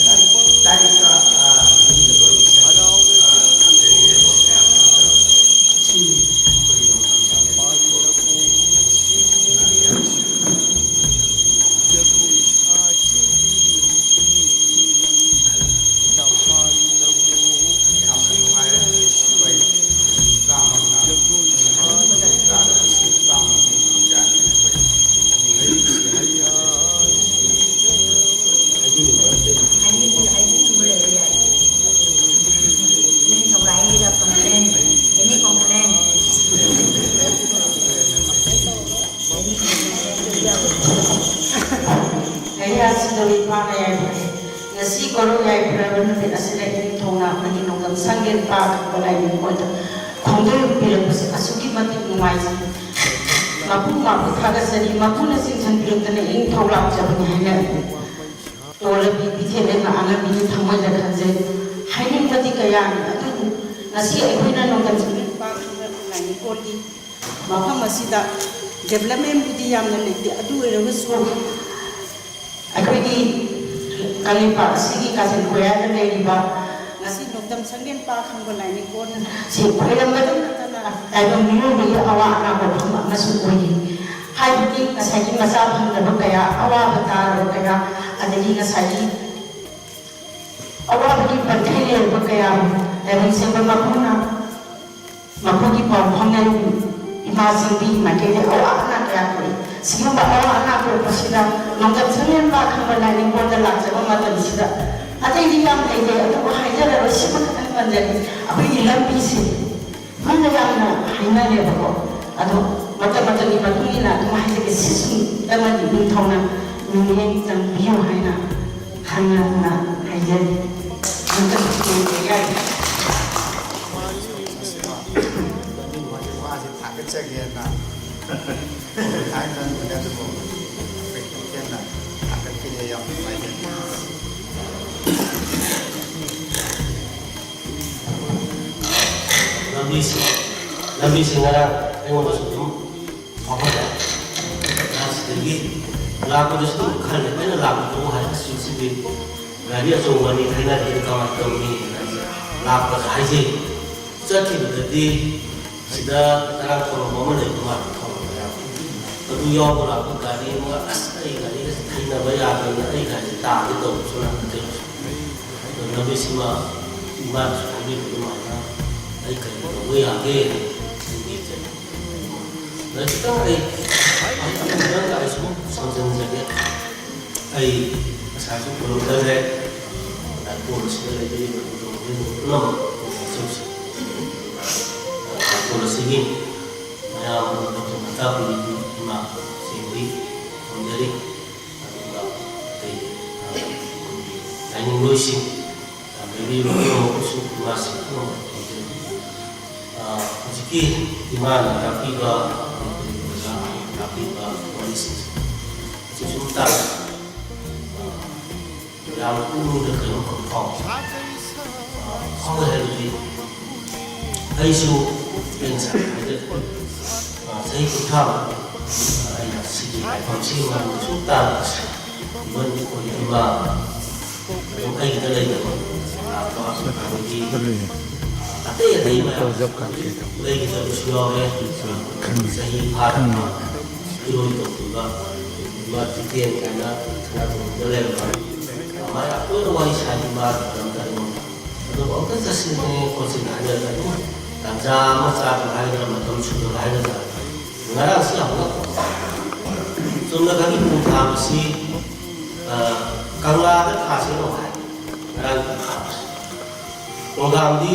ꯑꯥꯏꯇꯤ, ꯂꯥꯏꯔꯤꯛꯇ, ꯑꯥ, ꯃꯤꯗ ꯂꯣꯏ ꯏꯁꯜꯂꯦ꯫ ꯑꯥ, ꯊꯝꯖꯔꯤꯑꯦꯕ ꯃꯌꯥꯝ ꯑꯃ꯫ ꯁꯤꯅꯤ ꯑꯩꯈꯣꯏꯒꯤ ꯅꯣꯡꯗꯝ ꯁꯥꯖꯦꯜ꯫ ꯌꯥꯝꯅ ꯅꯨꯡꯉꯥꯏꯔꯦ꯫ ꯑꯩꯈꯣꯏ ꯇꯔꯥꯃꯉꯥ ꯇꯥꯔꯕꯁꯤ ꯇꯔꯥꯃꯉꯥ ꯆꯥꯅꯤ ꯑꯩꯈꯣꯏ꯫ ꯍꯥꯏꯅꯤꯡꯕ ꯂꯩꯔ ꯌꯥꯏ꯫ ꯅꯤꯡꯊꯧ ꯂꯥꯛꯏꯉꯩꯗ complain, any complain? ꯀꯌꯥꯁꯤꯗ ꯂꯨꯄꯥ ꯀꯌꯥ ꯐꯪꯉꯤ? ꯉꯁꯤ ꯀꯣꯔꯧ ꯌꯥꯏꯐꯔꯕ ꯅꯨꯃꯤꯠ ꯑꯁꯤꯗ ꯏꯅꯤꯡꯊꯧꯅ ꯃꯍꯩ ꯅꯣꯡꯗꯝ ꯁꯪꯒꯦꯟ ꯄꯥ ꯈꯪꯕ ꯂꯥꯏꯅꯤꯡ ꯀꯣꯟꯗ ꯈꯣꯡꯗꯣꯏ ꯄꯤꯔꯛꯄꯁꯦ ꯑꯁꯨꯛꯀꯤ ꯃꯇꯤꯛ ꯅꯨꯡꯉꯥꯏꯖꯩ꯫ ꯃꯄꯨ ꯃꯥꯕꯨ ꯊꯥꯒꯠꯆꯔꯤ, ꯃꯄꯨꯅ ꯆꯤꯡꯁꯤꯟꯕꯤꯔꯛꯇꯅ ꯏꯅꯤꯡꯊꯧ ꯂꯥꯛꯆꯕꯅꯤ ꯍꯥꯏꯅ ꯇꯣꯜꯂꯕꯤ ꯕꯤꯊꯦꯟ ꯂꯩꯃ ꯑꯉꯝꯕꯤꯒꯤ ꯊꯃꯣꯏꯗ ꯈꯟꯖꯩ꯫ ꯍꯥꯏꯅꯤꯡꯕꯗꯤ ꯀꯌꯥꯅꯤ, ꯑꯗꯨꯕꯨ ꯉꯁꯤ ꯑꯩꯈꯣꯏꯅ ꯅꯣꯡꯗꯝ ꯁꯪꯒꯦꯟ ꯄꯥ ꯈꯪꯕ ꯂꯥꯏꯅꯤꯡ ꯀꯣꯟꯒꯤ ꯃꯐꯝ ꯑꯁꯤꯗ developmentꯕꯨꯗꯤ ꯌꯥꯝꯅ ꯂꯩꯇꯦ, ꯑꯗꯨ ꯑꯣꯏꯔꯒꯁꯨ ꯑꯩꯈꯣꯏꯒꯤ ꯀꯪꯂꯩꯄꯥꯛ ꯑꯁꯤꯒꯤ ꯀꯥꯆꯤꯟ ꯀꯣꯌꯥꯗ ꯂꯩꯔꯤꯕ ꯉꯁꯤ ꯅꯣꯡꯗꯝ ꯁꯪꯒꯦꯟ ꯄꯥ ꯈꯪꯕ ꯂꯥꯏꯅꯤꯡ ꯀꯣꯟ ꯑꯁꯤ ꯈꯣꯏꯔꯝꯕꯗ ꯅꯠꯇꯅ ꯇꯥꯏꯕꯪ ꯃꯤꯑꯣꯏꯕꯒꯤ ꯑꯋꯥ ꯑꯅꯥ ꯄꯣꯛꯐꯝ ꯑꯃꯁꯨ ꯑꯣꯏꯔꯤ꯫ ꯍꯥꯏꯕꯗꯤ ꯉꯁꯥꯏꯒꯤ ꯃꯆꯥ ꯐꯪꯗꯕ ꯀꯌꯥ, ꯑꯋꯥꯕ ꯇꯥꯔꯕ ꯀꯌꯥ, ꯑꯗꯒꯤ ꯉꯁꯥꯏꯒꯤ ꯑꯋꯥꯕꯒꯤ ꯄꯟꯊꯩ ꯂꯩꯔꯕ ꯀꯌꯥꯕꯨ ꯂꯥꯏꯕꯛ ꯁꯦꯝꯕ ꯃꯄꯨꯅ ꯃꯈꯣꯏꯒꯤ ꯄꯥꯎ ꯐꯥꯎꯅꯔꯤꯕ ꯏꯃꯥꯁꯤꯡꯒꯤ ꯃꯥꯏꯀꯩꯗ ꯑꯋꯥ ꯑꯅꯥ ꯀꯌꯥ ꯊꯣꯛꯏ꯫ ꯁꯤꯒꯨꯝꯕ ꯑꯋꯥ ꯑꯅꯥ ꯊꯣꯛꯄꯁꯤꯗ ꯅꯣꯡꯗꯝ ꯁꯪꯂꯦꯟ ꯄꯥ ꯈꯪꯕ ꯂꯥꯏꯅꯤꯡ ꯀꯣꯟꯗ ꯂꯥꯛꯆꯕ ꯃꯇꯝꯁꯤꯗ ꯑꯇꯩꯗꯤ ꯌꯥꯝ ꯂꯩꯇꯦ, ꯑꯗꯨꯕꯨ ꯍꯥꯏꯖꯔꯔꯣꯏ, ꯁꯤꯃꯈꯛꯇꯪ ꯄꯟꯖꯒꯦ꯫ ꯑꯩꯈꯣꯏꯒꯤ ꯂꯝꯕꯤꯁꯦ ꯃꯤꯅ ꯌꯥꯝꯅ ꯍꯥꯏꯅꯔꯦꯕꯀꯣ, ꯑꯗꯣ ꯃꯇꯝ ꯃꯇꯝꯒꯤ ꯃꯇꯨꯡ ꯏꯟꯅ ꯑꯗꯨꯝ ꯍꯥꯏꯖꯒꯦ, ꯁꯤꯁꯤꯡꯗꯃꯗꯤ ꯅꯤꯡꯊꯧꯅ ꯃꯤꯠꯌꯦꯡ ꯆꯪꯕꯤꯌꯨ ꯍꯥꯏꯅ ꯍꯟꯅ ꯍꯟꯅ ꯍꯥꯏꯖꯔꯤ꯫ ꯃꯇꯝ ꯂꯣꯏꯕ ꯌꯥꯏ꯫ ꯋꯥꯁꯦ ꯊꯥꯒꯠꯆꯒꯦꯅ ꯍꯥꯏꯅ ꯑꯗꯨꯕꯨ ꯑꯩꯈꯣꯏ ꯀꯩꯊꯦꯜꯅ ꯊꯥꯒꯠꯄꯤꯔꯦ, ꯌꯥꯝ ꯅꯨꯡꯉꯥꯏꯖꯩ꯫ ꯂꯝꯕꯤꯁꯤ ꯉꯔꯥꯡ ꯑꯩꯉꯣꯟꯗꯁꯨ ꯑꯗꯨꯝ ꯐꯥꯎꯍꯜꯂꯦ꯫ ꯉꯔꯥꯡ ꯁꯤꯗꯒꯤ ꯂꯥꯛꯄꯗꯁꯨ ꯑꯗꯨꯝ ꯈꯜꯂꯦ, ꯑꯩꯅ ꯂꯥꯛꯄꯗꯕꯨ ꯍꯥꯏ, "ꯑꯁ, ꯁꯤꯗꯤ ꯒꯥꯔꯤ ꯑꯆꯧꯕ ꯑꯅꯤ ꯊꯩꯅꯔꯗꯤ ꯀꯃꯥꯏꯅ ꯇꯧꯅꯤ?" ꯍꯥꯏꯅ ꯂꯥꯛꯄꯗ ꯍꯥꯏꯖꯩ꯫ ꯆꯠꯈꯤꯕꯗꯗꯤ ꯁꯤꯗ ꯉꯔꯥꯡ ꯊꯧꯔꯝ ꯑꯃ ꯂꯩꯕ ꯃꯥꯜꯂꯦ, ꯊꯧꯔꯝ ꯃꯌꯥꯝ꯫ ꯑꯗꯨ ꯌꯥꯎꯕ ꯂꯥꯛꯄ ꯒꯥꯔꯤ ꯑꯃ, ꯑꯁ, ꯑꯩ ꯒꯥꯔꯤꯒꯁꯦ ꯊꯩꯅꯕ ꯌꯥꯗ꯭ꯔꯦꯅ ꯑꯩ ꯒꯥꯔꯤꯁꯦ ꯇꯥꯒꯦ ꯇꯧꯕꯁꯨ ꯅꯠꯇꯦ꯫ ꯑꯗꯣ ꯂꯝꯕꯤꯁꯤꯃ ꯏꯃꯥꯅꯁꯨ ꯍꯥꯏꯕꯤꯕ ꯑꯗꯨꯃꯥꯏꯅ ꯑꯩ ꯀꯔꯤ ꯇꯧꯕ ꯌꯥꯒꯦ ꯍꯥꯏꯅ ꯍꯥꯏꯕꯤꯕꯁꯦ꯫ ꯑꯗ ꯈꯤꯇꯪ ꯑꯩ, ꯈꯤꯇꯪ ꯑꯩ ꯁꯨꯝ ꯁꯝꯖꯤꯟꯖꯒꯦ꯫ ꯑꯩ ꯉꯁꯥꯏꯁꯨ ꯈꯨꯔꯨꯝꯖꯈ꯭ꯔꯦ꯫ ꯂꯥꯏꯀꯣꯜ ꯑꯁꯤꯗ ꯂꯩꯕꯤꯔꯤꯕ ꯏꯕꯨꯡ ꯏꯕꯦꯟ ꯄꯨꯝꯅꯃꯛ ꯄꯨꯛꯅꯤꯡ ꯆꯪꯁꯤ꯫ ꯂꯥꯏꯀꯣꯜ ꯑꯁꯤꯒꯤ ꯃꯌꯥꯝ ꯂꯧꯁꯤꯡ ꯃꯆꯥ ꯄꯤꯕꯤ ꯏꯃꯥ ꯆꯦꯡꯕꯤ ꯈꯨꯔꯨꯝꯖꯔꯤ꯫ ꯑꯗꯨꯒ ꯑꯇꯩ, ꯑ, ꯂꯥꯏꯅꯤꯡꯂꯣꯏꯁꯤꯡ, ꯑ, ꯂꯩꯕꯤꯔꯤꯕ ꯄꯨꯝꯅꯃꯛꯄꯨꯁꯨ ꯏꯃꯥꯁꯤꯡ ꯄꯨꯝꯅꯃꯛ ꯈꯨꯔꯨꯝꯖꯔꯤ꯫ ꯑ, ꯍꯧꯖꯤꯛꯀꯤ ꯏꯃꯥꯅ ꯇꯥꯛꯄꯤꯕ, ꯑꯩꯈꯣꯏ ꯑꯣꯖꯥ ꯇꯥꯛꯄꯤꯕ ꯋꯥꯔꯤꯁꯤꯡꯁꯦ ꯍꯧꯖꯤꯛ ꯁꯨꯝ ꯇꯥꯕꯗ, ꯑ, ꯌꯥꯝꯅ ꯄꯨꯛꯅꯤꯡꯗ ꯀꯩꯅꯣꯝꯈꯛ ꯐꯥꯎꯏ꯫ ꯑ, ꯐꯥꯎꯋꯦ ꯍꯥꯏꯕꯗꯤ ꯑꯩꯁꯨ ꯑꯩ ꯉꯁꯥꯏ ꯍꯥꯏꯖꯈꯤꯕ, ꯑ, ꯆꯍꯤ ꯀꯨꯟꯊ꯭ꯔꯥꯃꯨꯛ, ꯑ, ꯑꯩꯅ ꯁꯤꯒꯤ ꯂꯥꯏꯐꯝꯁꯤꯒꯤ ꯃꯔꯝꯗ ꯁꯨꯝ ꯇꯥꯕꯗ, ꯏꯚꯟ ꯑꯩꯈꯣꯏꯒꯤ ꯏꯃꯥ, ꯑꯗꯨꯝ ꯑꯩꯒꯤꯗ ꯂꯩꯇꯕ ꯂꯥꯛꯄ, ꯑꯗꯒꯤ ꯑꯇꯩ ꯑꯇꯩ ꯃꯌꯥꯝ ꯂꯩꯈꯤꯗꯕꯁꯨ ꯌꯥꯎꯔꯦ꯫ ꯆꯍꯤ ꯐꯥꯔꯕ ꯏꯔꯣꯏ ꯇꯧꯈꯤꯕ ꯏꯃꯥ ꯇꯤꯀꯦꯟ ꯀꯥꯏꯅ ꯁꯅꯥꯇꯣꯝꯕꯤꯗ ꯂꯩꯔꯝꯕ, ꯃꯥ ꯌꯥꯝ ꯇꯣꯏꯅ ꯋꯥꯔꯤ ꯁꯥꯏ ꯏꯃꯥꯒꯤ ꯃꯔꯝꯗ ꯑꯩꯉꯣꯟꯗ꯫ ꯑꯗꯨꯕꯨ ꯑꯝꯇ ꯆꯠꯁꯤꯅꯦ ꯈꯣꯠꯁꯤꯅꯦ ꯍꯥꯏꯅꯔꯒ ꯑꯗꯨꯝ ꯇꯥꯟꯖꯥ ꯑꯃ ꯆꯥꯗꯕ ꯍꯥꯏꯒꯗ꯭ꯔꯥ, ꯃꯇꯝ ꯁꯨꯗꯕ ꯍꯥꯏꯒꯗ꯭ꯔꯥ, ꯉꯔꯥꯡꯁꯤ ꯌꯥꯝ ꯉꯛꯄ꯫ ꯆꯨꯝꯅ ꯈꯪꯉꯤ ꯎ ꯊꯥꯕꯁꯤ, ꯑ, ꯀꯪꯂꯥꯗ ꯊꯥꯁꯦꯅ ꯍꯥꯏ꯫ ꯉꯔꯥꯡ ꯊꯥꯕꯁꯤ꯫ ꯄ꯭ꯔꯣꯒ꯭ꯔꯥꯝꯗꯤ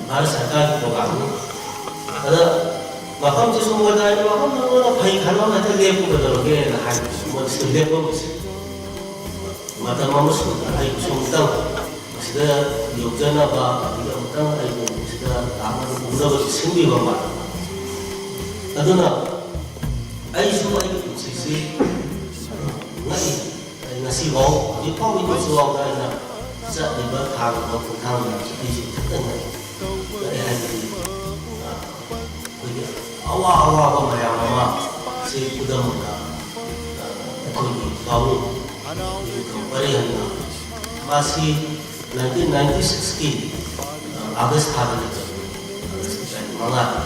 ꯚꯥꯔꯠ ꯁꯔꯀꯥꯔꯒꯤ ꯄ꯭ꯔꯣꯒ꯭ꯔꯥꯝꯅꯤ꯫ ꯑꯗ ꯃꯐꯝꯁꯤꯁꯨ ꯃꯣꯏꯗ ꯍꯥꯏꯗꯤ ꯃꯐꯝꯗꯨ ꯅꯣꯏꯅ ꯐꯩ ꯈꯜꯂꯣ, ꯍꯦꯛꯇ ꯂꯦꯞꯄꯨ ꯀꯩꯗꯧꯔꯒꯦꯅ ꯍꯥꯏꯕꯁꯤ ꯃꯣꯏ ꯁꯤꯗ ꯂꯦꯞꯄꯝꯕꯁꯦ꯫ ꯃꯇꯝ ꯑꯃꯁꯨ ꯑꯩꯕꯨꯁꯨ ꯑꯃꯨꯛꯇꯪ ꯃꯁꯤꯗ ꯌꯧꯖꯅꯕ, ꯑꯗꯒꯤ ꯑꯃꯨꯛꯇꯪ ꯑꯩꯕꯨ ꯃꯁꯤꯗ ꯂꯥꯛꯅꯕ ꯎꯅꯕꯁꯨ ꯁꯤꯟꯕꯤꯕ ꯃꯥꯜꯂꯤ꯫ ꯑꯗꯨꯅ ꯑꯩꯁꯨ ꯑꯩꯒꯤ ꯄꯨꯟꯁꯤꯁꯤ ꯉꯛꯏ꯫ ꯑꯩ ꯉꯁꯤꯐꯥꯎ, ꯍꯧꯖꯤꯛ ꯐꯥꯎꯕ ꯉꯁꯤꯐꯥꯎꯗ ꯑꯩꯅ ꯆꯠꯂꯤꯕ ꯊꯥꯡꯒ ꯈꯣꯡꯊꯥꯡ ꯃꯌꯥꯝꯁꯦ ꯑꯩꯁꯨ ꯏꯊꯟꯇ ꯉꯛꯏ꯫ ꯉꯛꯑꯦ ꯍꯥꯏꯕꯗꯤ ꯑꯋꯥ ꯑꯋꯥꯕ ꯃꯌꯥꯝ ꯑꯃ ꯁꯤ ꯈꯨꯗꯝ ꯑꯣꯏꯅ, ꯑ, ꯑꯩꯈꯣꯏꯒꯤ ꯄꯥꯕꯨꯡ ꯅꯤꯡꯊꯧ ꯄꯔꯤꯍꯟꯕ ꯃꯥꯁꯤ ꯅꯥꯏꯟꯇꯤꯟ ꯅꯥꯏꯟꯇꯤ ꯁꯤꯛꯁꯀꯤ, ꯑ, ꯑꯥꯒꯁ ꯊꯥꯗ ꯂꯩꯇꯕꯅꯤ꯫ ꯑꯥꯒꯁꯀꯤ ꯇꯥꯔꯤꯛ ꯃꯉꯥꯗ꯫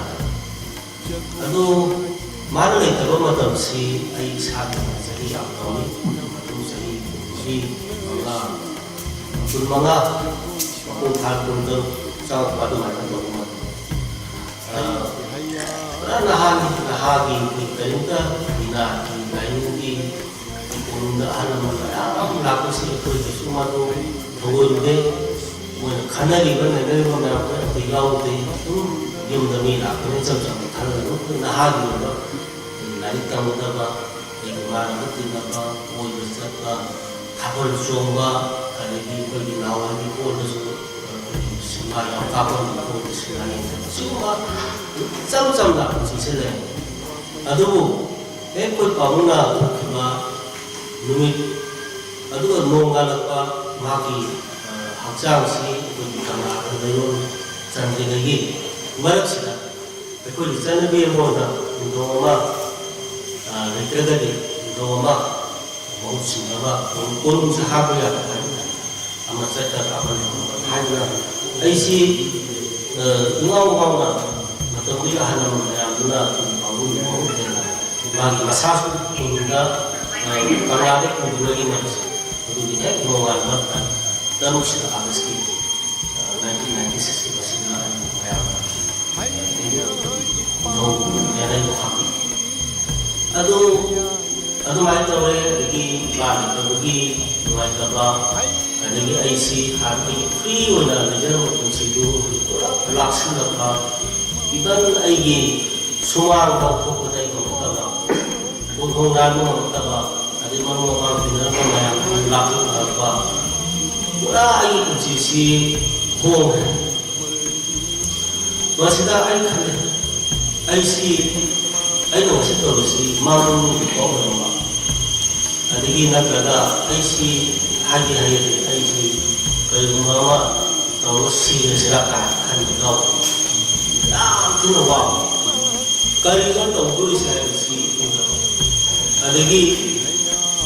ꯑꯗꯨ ꯃꯥꯅ ꯂꯩꯇꯕ ꯃꯇꯝꯁꯤ ꯑꯩ ꯏꯁꯥꯒꯤ ꯆꯍꯤ ꯌꯥꯝ ꯅꯧꯔꯤ꯫ ꯃꯇꯝ ꯑꯗꯨ ꯆꯍꯤ ꯀꯨꯟꯃꯔꯤ, ꯃꯉꯥ, ꯀꯨꯟꯃꯉꯥ, ꯃꯄꯨꯡ ꯐꯥ ꯀꯨꯟꯇꯔꯨꯛ ꯆꯪꯉꯛꯄ ꯑꯗꯨꯃꯥꯏꯅ ꯇꯧꯕ ꯃꯇꯝ꯫ ꯑ, ꯄꯨꯔꯥ ꯅꯍꯥꯅꯤ, ꯅꯍꯥꯒꯤ ꯑꯩꯈꯣꯏ ꯀꯔꯤꯝꯇ ꯏꯅꯥꯠꯀꯤ ꯂꯥꯏꯅꯤꯡꯒꯤ ꯏꯃꯨꯡꯗ ꯑꯍꯜ ꯂꯃꯟ ꯃꯌꯥꯝ ꯑꯃ ꯂꯥꯛꯄꯁꯤ ꯑꯩꯈꯣꯏ ꯀꯩꯁꯨ ꯃꯗꯨ ꯊꯧꯑꯣꯏꯗꯦ꯫ ꯃꯣꯏꯅ ꯈꯟꯅꯔꯤꯕ ꯅꯩꯅꯔꯤꯕ ꯃꯌꯥꯝꯗꯣ ꯑꯩꯈꯣꯏ ꯌꯥꯎꯗꯦ꯫ ꯑꯗꯨꯝ ꯌꯨꯝꯗ ꯃꯤ ꯂꯥꯛꯄꯅ ꯏꯆꯝ ꯆꯝꯅ ꯈꯜꯂꯒ ꯑꯗꯨꯝ ꯑꯩꯈꯣꯏ ꯅꯍꯥꯒꯤ ꯑꯣꯏꯕ ꯑꯩꯈꯣꯏꯒꯤ ꯂꯥꯏꯔꯤꯛ ꯇꯝꯒꯗꯕ, ꯑꯩꯈꯣꯏꯒꯤ ꯏꯃꯥꯟꯅꯕ ꯇꯤꯟꯅꯕ, ꯀꯣꯏꯕ ꯆꯠꯄ, ꯊꯥꯕꯜ ꯆꯣꯡꯕ, ꯑꯗꯒꯤ ꯑꯩꯈꯣꯏꯒꯤ ꯅꯍꯥꯟꯋꯥꯏꯒꯤ ꯄꯣꯠꯇꯁꯨ ꯑꯩꯈꯣꯏꯒꯤ ꯁꯤꯅꯦꯃꯥ ꯌꯥꯝ ꯀꯥꯞꯄꯝꯃꯤ, ꯑꯩꯈꯣꯏꯒꯤ ꯁꯤꯅꯦꯃꯥ ꯌꯦꯡꯕ, ꯁꯤꯒꯨꯝꯕ ꯏꯆꯝ ꯆꯝꯅ ꯄꯨꯟꯁꯤꯁꯦ ꯂꯩ꯫ ꯑꯗꯨꯕꯨ ꯍꯦꯛ ꯑꯩꯈꯣꯏ ꯄꯥꯕꯨꯡꯅ ꯊꯣꯛꯈꯤꯕ ꯅꯨꯃꯤꯠ ꯑꯗꯨꯒ ꯅꯣꯡꯉꯥꯜꯂꯛꯄ ꯃꯥꯒꯤ, ꯑ, ꯍꯛꯆꯥꯡꯁꯤ ꯑꯩꯈꯣꯏꯒꯤ ꯀꯪꯂꯥꯗ ꯂꯩꯔꯣꯜ ꯆꯟꯗ꯭ꯔꯤꯉꯩꯒꯤ ꯃꯔꯛꯁꯤꯗ ꯑꯩꯈꯣꯏꯒꯤ ꯆꯠꯅꯕꯤ ꯑꯃ ꯑꯣꯏꯅ ꯅꯤꯡꯊꯧ ꯑꯃ, ꯑ, ꯂꯩꯇ꯭ꯔꯒꯗꯤ ꯅꯤꯡꯊꯧ ꯑꯃ ꯃꯍꯨꯠ ꯁꯤꯟꯅꯕ ꯀꯣꯅꯨꯡ-, ꯀꯣꯅꯨꯡꯁꯤ ꯍꯥꯠꯄ ꯌꯥꯗꯕ ꯍꯥꯏꯕ ꯇꯥꯔꯦ꯫ ꯑꯃ ꯆꯠꯈ꯭ꯔꯒ ꯑꯃ ꯂꯩꯍꯧꯅꯕ ꯍꯥꯏꯗꯅ ꯑꯩꯁꯤ, ꯑ, ꯏꯉꯥꯎ ꯉꯥꯎꯅ ꯃꯇꯝꯗꯨꯒꯤ ꯑꯍꯜ ꯂꯃꯟ ꯃꯌꯥꯝꯗꯨꯅ ꯑꯗꯨꯝ ꯄꯥꯎꯔꯧꯒꯤ ꯃꯍꯨꯠ ꯍꯦꯟꯅ ꯃꯥꯒꯤ ꯃꯁꯥꯁꯨ ꯀꯣꯅꯨꯡꯗ, ꯑ, ꯀꯪꯂꯥꯗ ꯄꯨꯗꯨꯅꯒꯤ ꯃꯔꯛꯁꯦ ꯑꯗꯨꯒꯤ ꯍꯦꯛ ꯅꯣꯡꯉꯥꯟꯕ ꯇꯥꯔꯤꯛ ꯇꯔꯨꯛꯁꯤꯗ ꯑꯥꯒꯁꯀꯤ, ꯑ, ꯅꯥꯏꯟꯇꯤꯟ ꯅꯥꯏꯟꯇꯤ ꯁꯤꯛꯁꯀꯤ ꯃꯁꯤꯗ ꯑꯩꯕꯨ ꯃꯌꯥꯝꯅ ꯅꯧꯅ ꯌꯥꯅꯩꯕ ꯍꯥꯞꯄꯤ꯫ ꯑꯗꯨ ꯑꯗꯨꯃꯥꯏꯅ ꯇꯧꯔꯦ꯫ ꯑꯗꯒꯤ ꯏꯃꯥ ꯂꯩꯇꯕꯒꯤ ꯅꯨꯡꯉꯥꯏꯇꯕ, ꯑꯗꯒꯤ ꯑꯩꯁꯤ ꯍꯥꯟꯅꯗꯒꯤ ꯐ꯭ꯔꯤ ꯑꯣꯏꯅ ꯂꯩꯖꯔꯝꯕ ꯄꯨꯟꯁꯤꯗꯨ ꯍꯧꯖꯤꯛ ꯄꯨꯂꯞ ꯂꯥꯛꯁꯤꯜꯂꯛꯄ, ꯏꯚꯟ ꯑꯩꯒꯤ ꯁꯨꯃꯥꯡ ꯐꯥꯎ ꯊꯣꯛꯄꯗ ꯑꯩ ꯉꯝꯃꯛꯇꯕ, ꯀꯣꯟꯊꯣꯡ ꯂꯥꯟꯕ ꯉꯝꯃꯛꯇꯕ, ꯑꯗꯩ ꯃꯔꯨꯞ ꯃꯄꯥꯡ ꯇꯤꯟꯅꯔꯝꯕ ꯃꯌꯥꯝꯗꯨ ꯂꯥꯞꯊꯣꯛꯅꯔꯛꯄ, ꯄꯨꯔꯥ ꯑꯩꯒꯤ ꯄꯨꯟꯁꯤꯁꯤ ꯍꯣꯡꯈ꯭ꯔꯦ꯫ ꯃꯁꯤꯗ ꯑꯩ ꯈꯜꯂꯦ, ꯑꯩꯁꯤ, ꯑꯩꯅ ꯉꯁꯤ ꯇꯧꯔꯤꯁꯤ ꯃꯥꯡꯂꯣꯝꯒꯤ ꯊꯕꯛ ꯑꯣꯏꯔꯝꯕ, ꯑꯗꯒꯤ ꯅꯠꯇ꯭ꯔꯒ ꯑꯩꯁꯤ ꯍꯥꯏꯒꯦ ꯍꯥꯏꯔꯗꯤ ꯑꯩꯁꯤ ꯀꯔꯤꯒꯨꯝꯕ ꯑꯃ ꯇꯧꯔꯒ ꯁꯤꯔꯁꯤꯔꯥ ꯀꯥꯏꯅ ꯈꯟꯕ ꯌꯥꯎꯕ꯫ ꯌꯥꯝ ꯊꯤꯅ ꯋꯥꯕ꯫ ꯀꯔꯤꯅꯣ ꯇꯧꯗꯣꯔꯤꯁꯦ ꯍꯥꯏꯕꯁꯤ ꯎꯗꯕ꯫ ꯑꯗꯒꯤ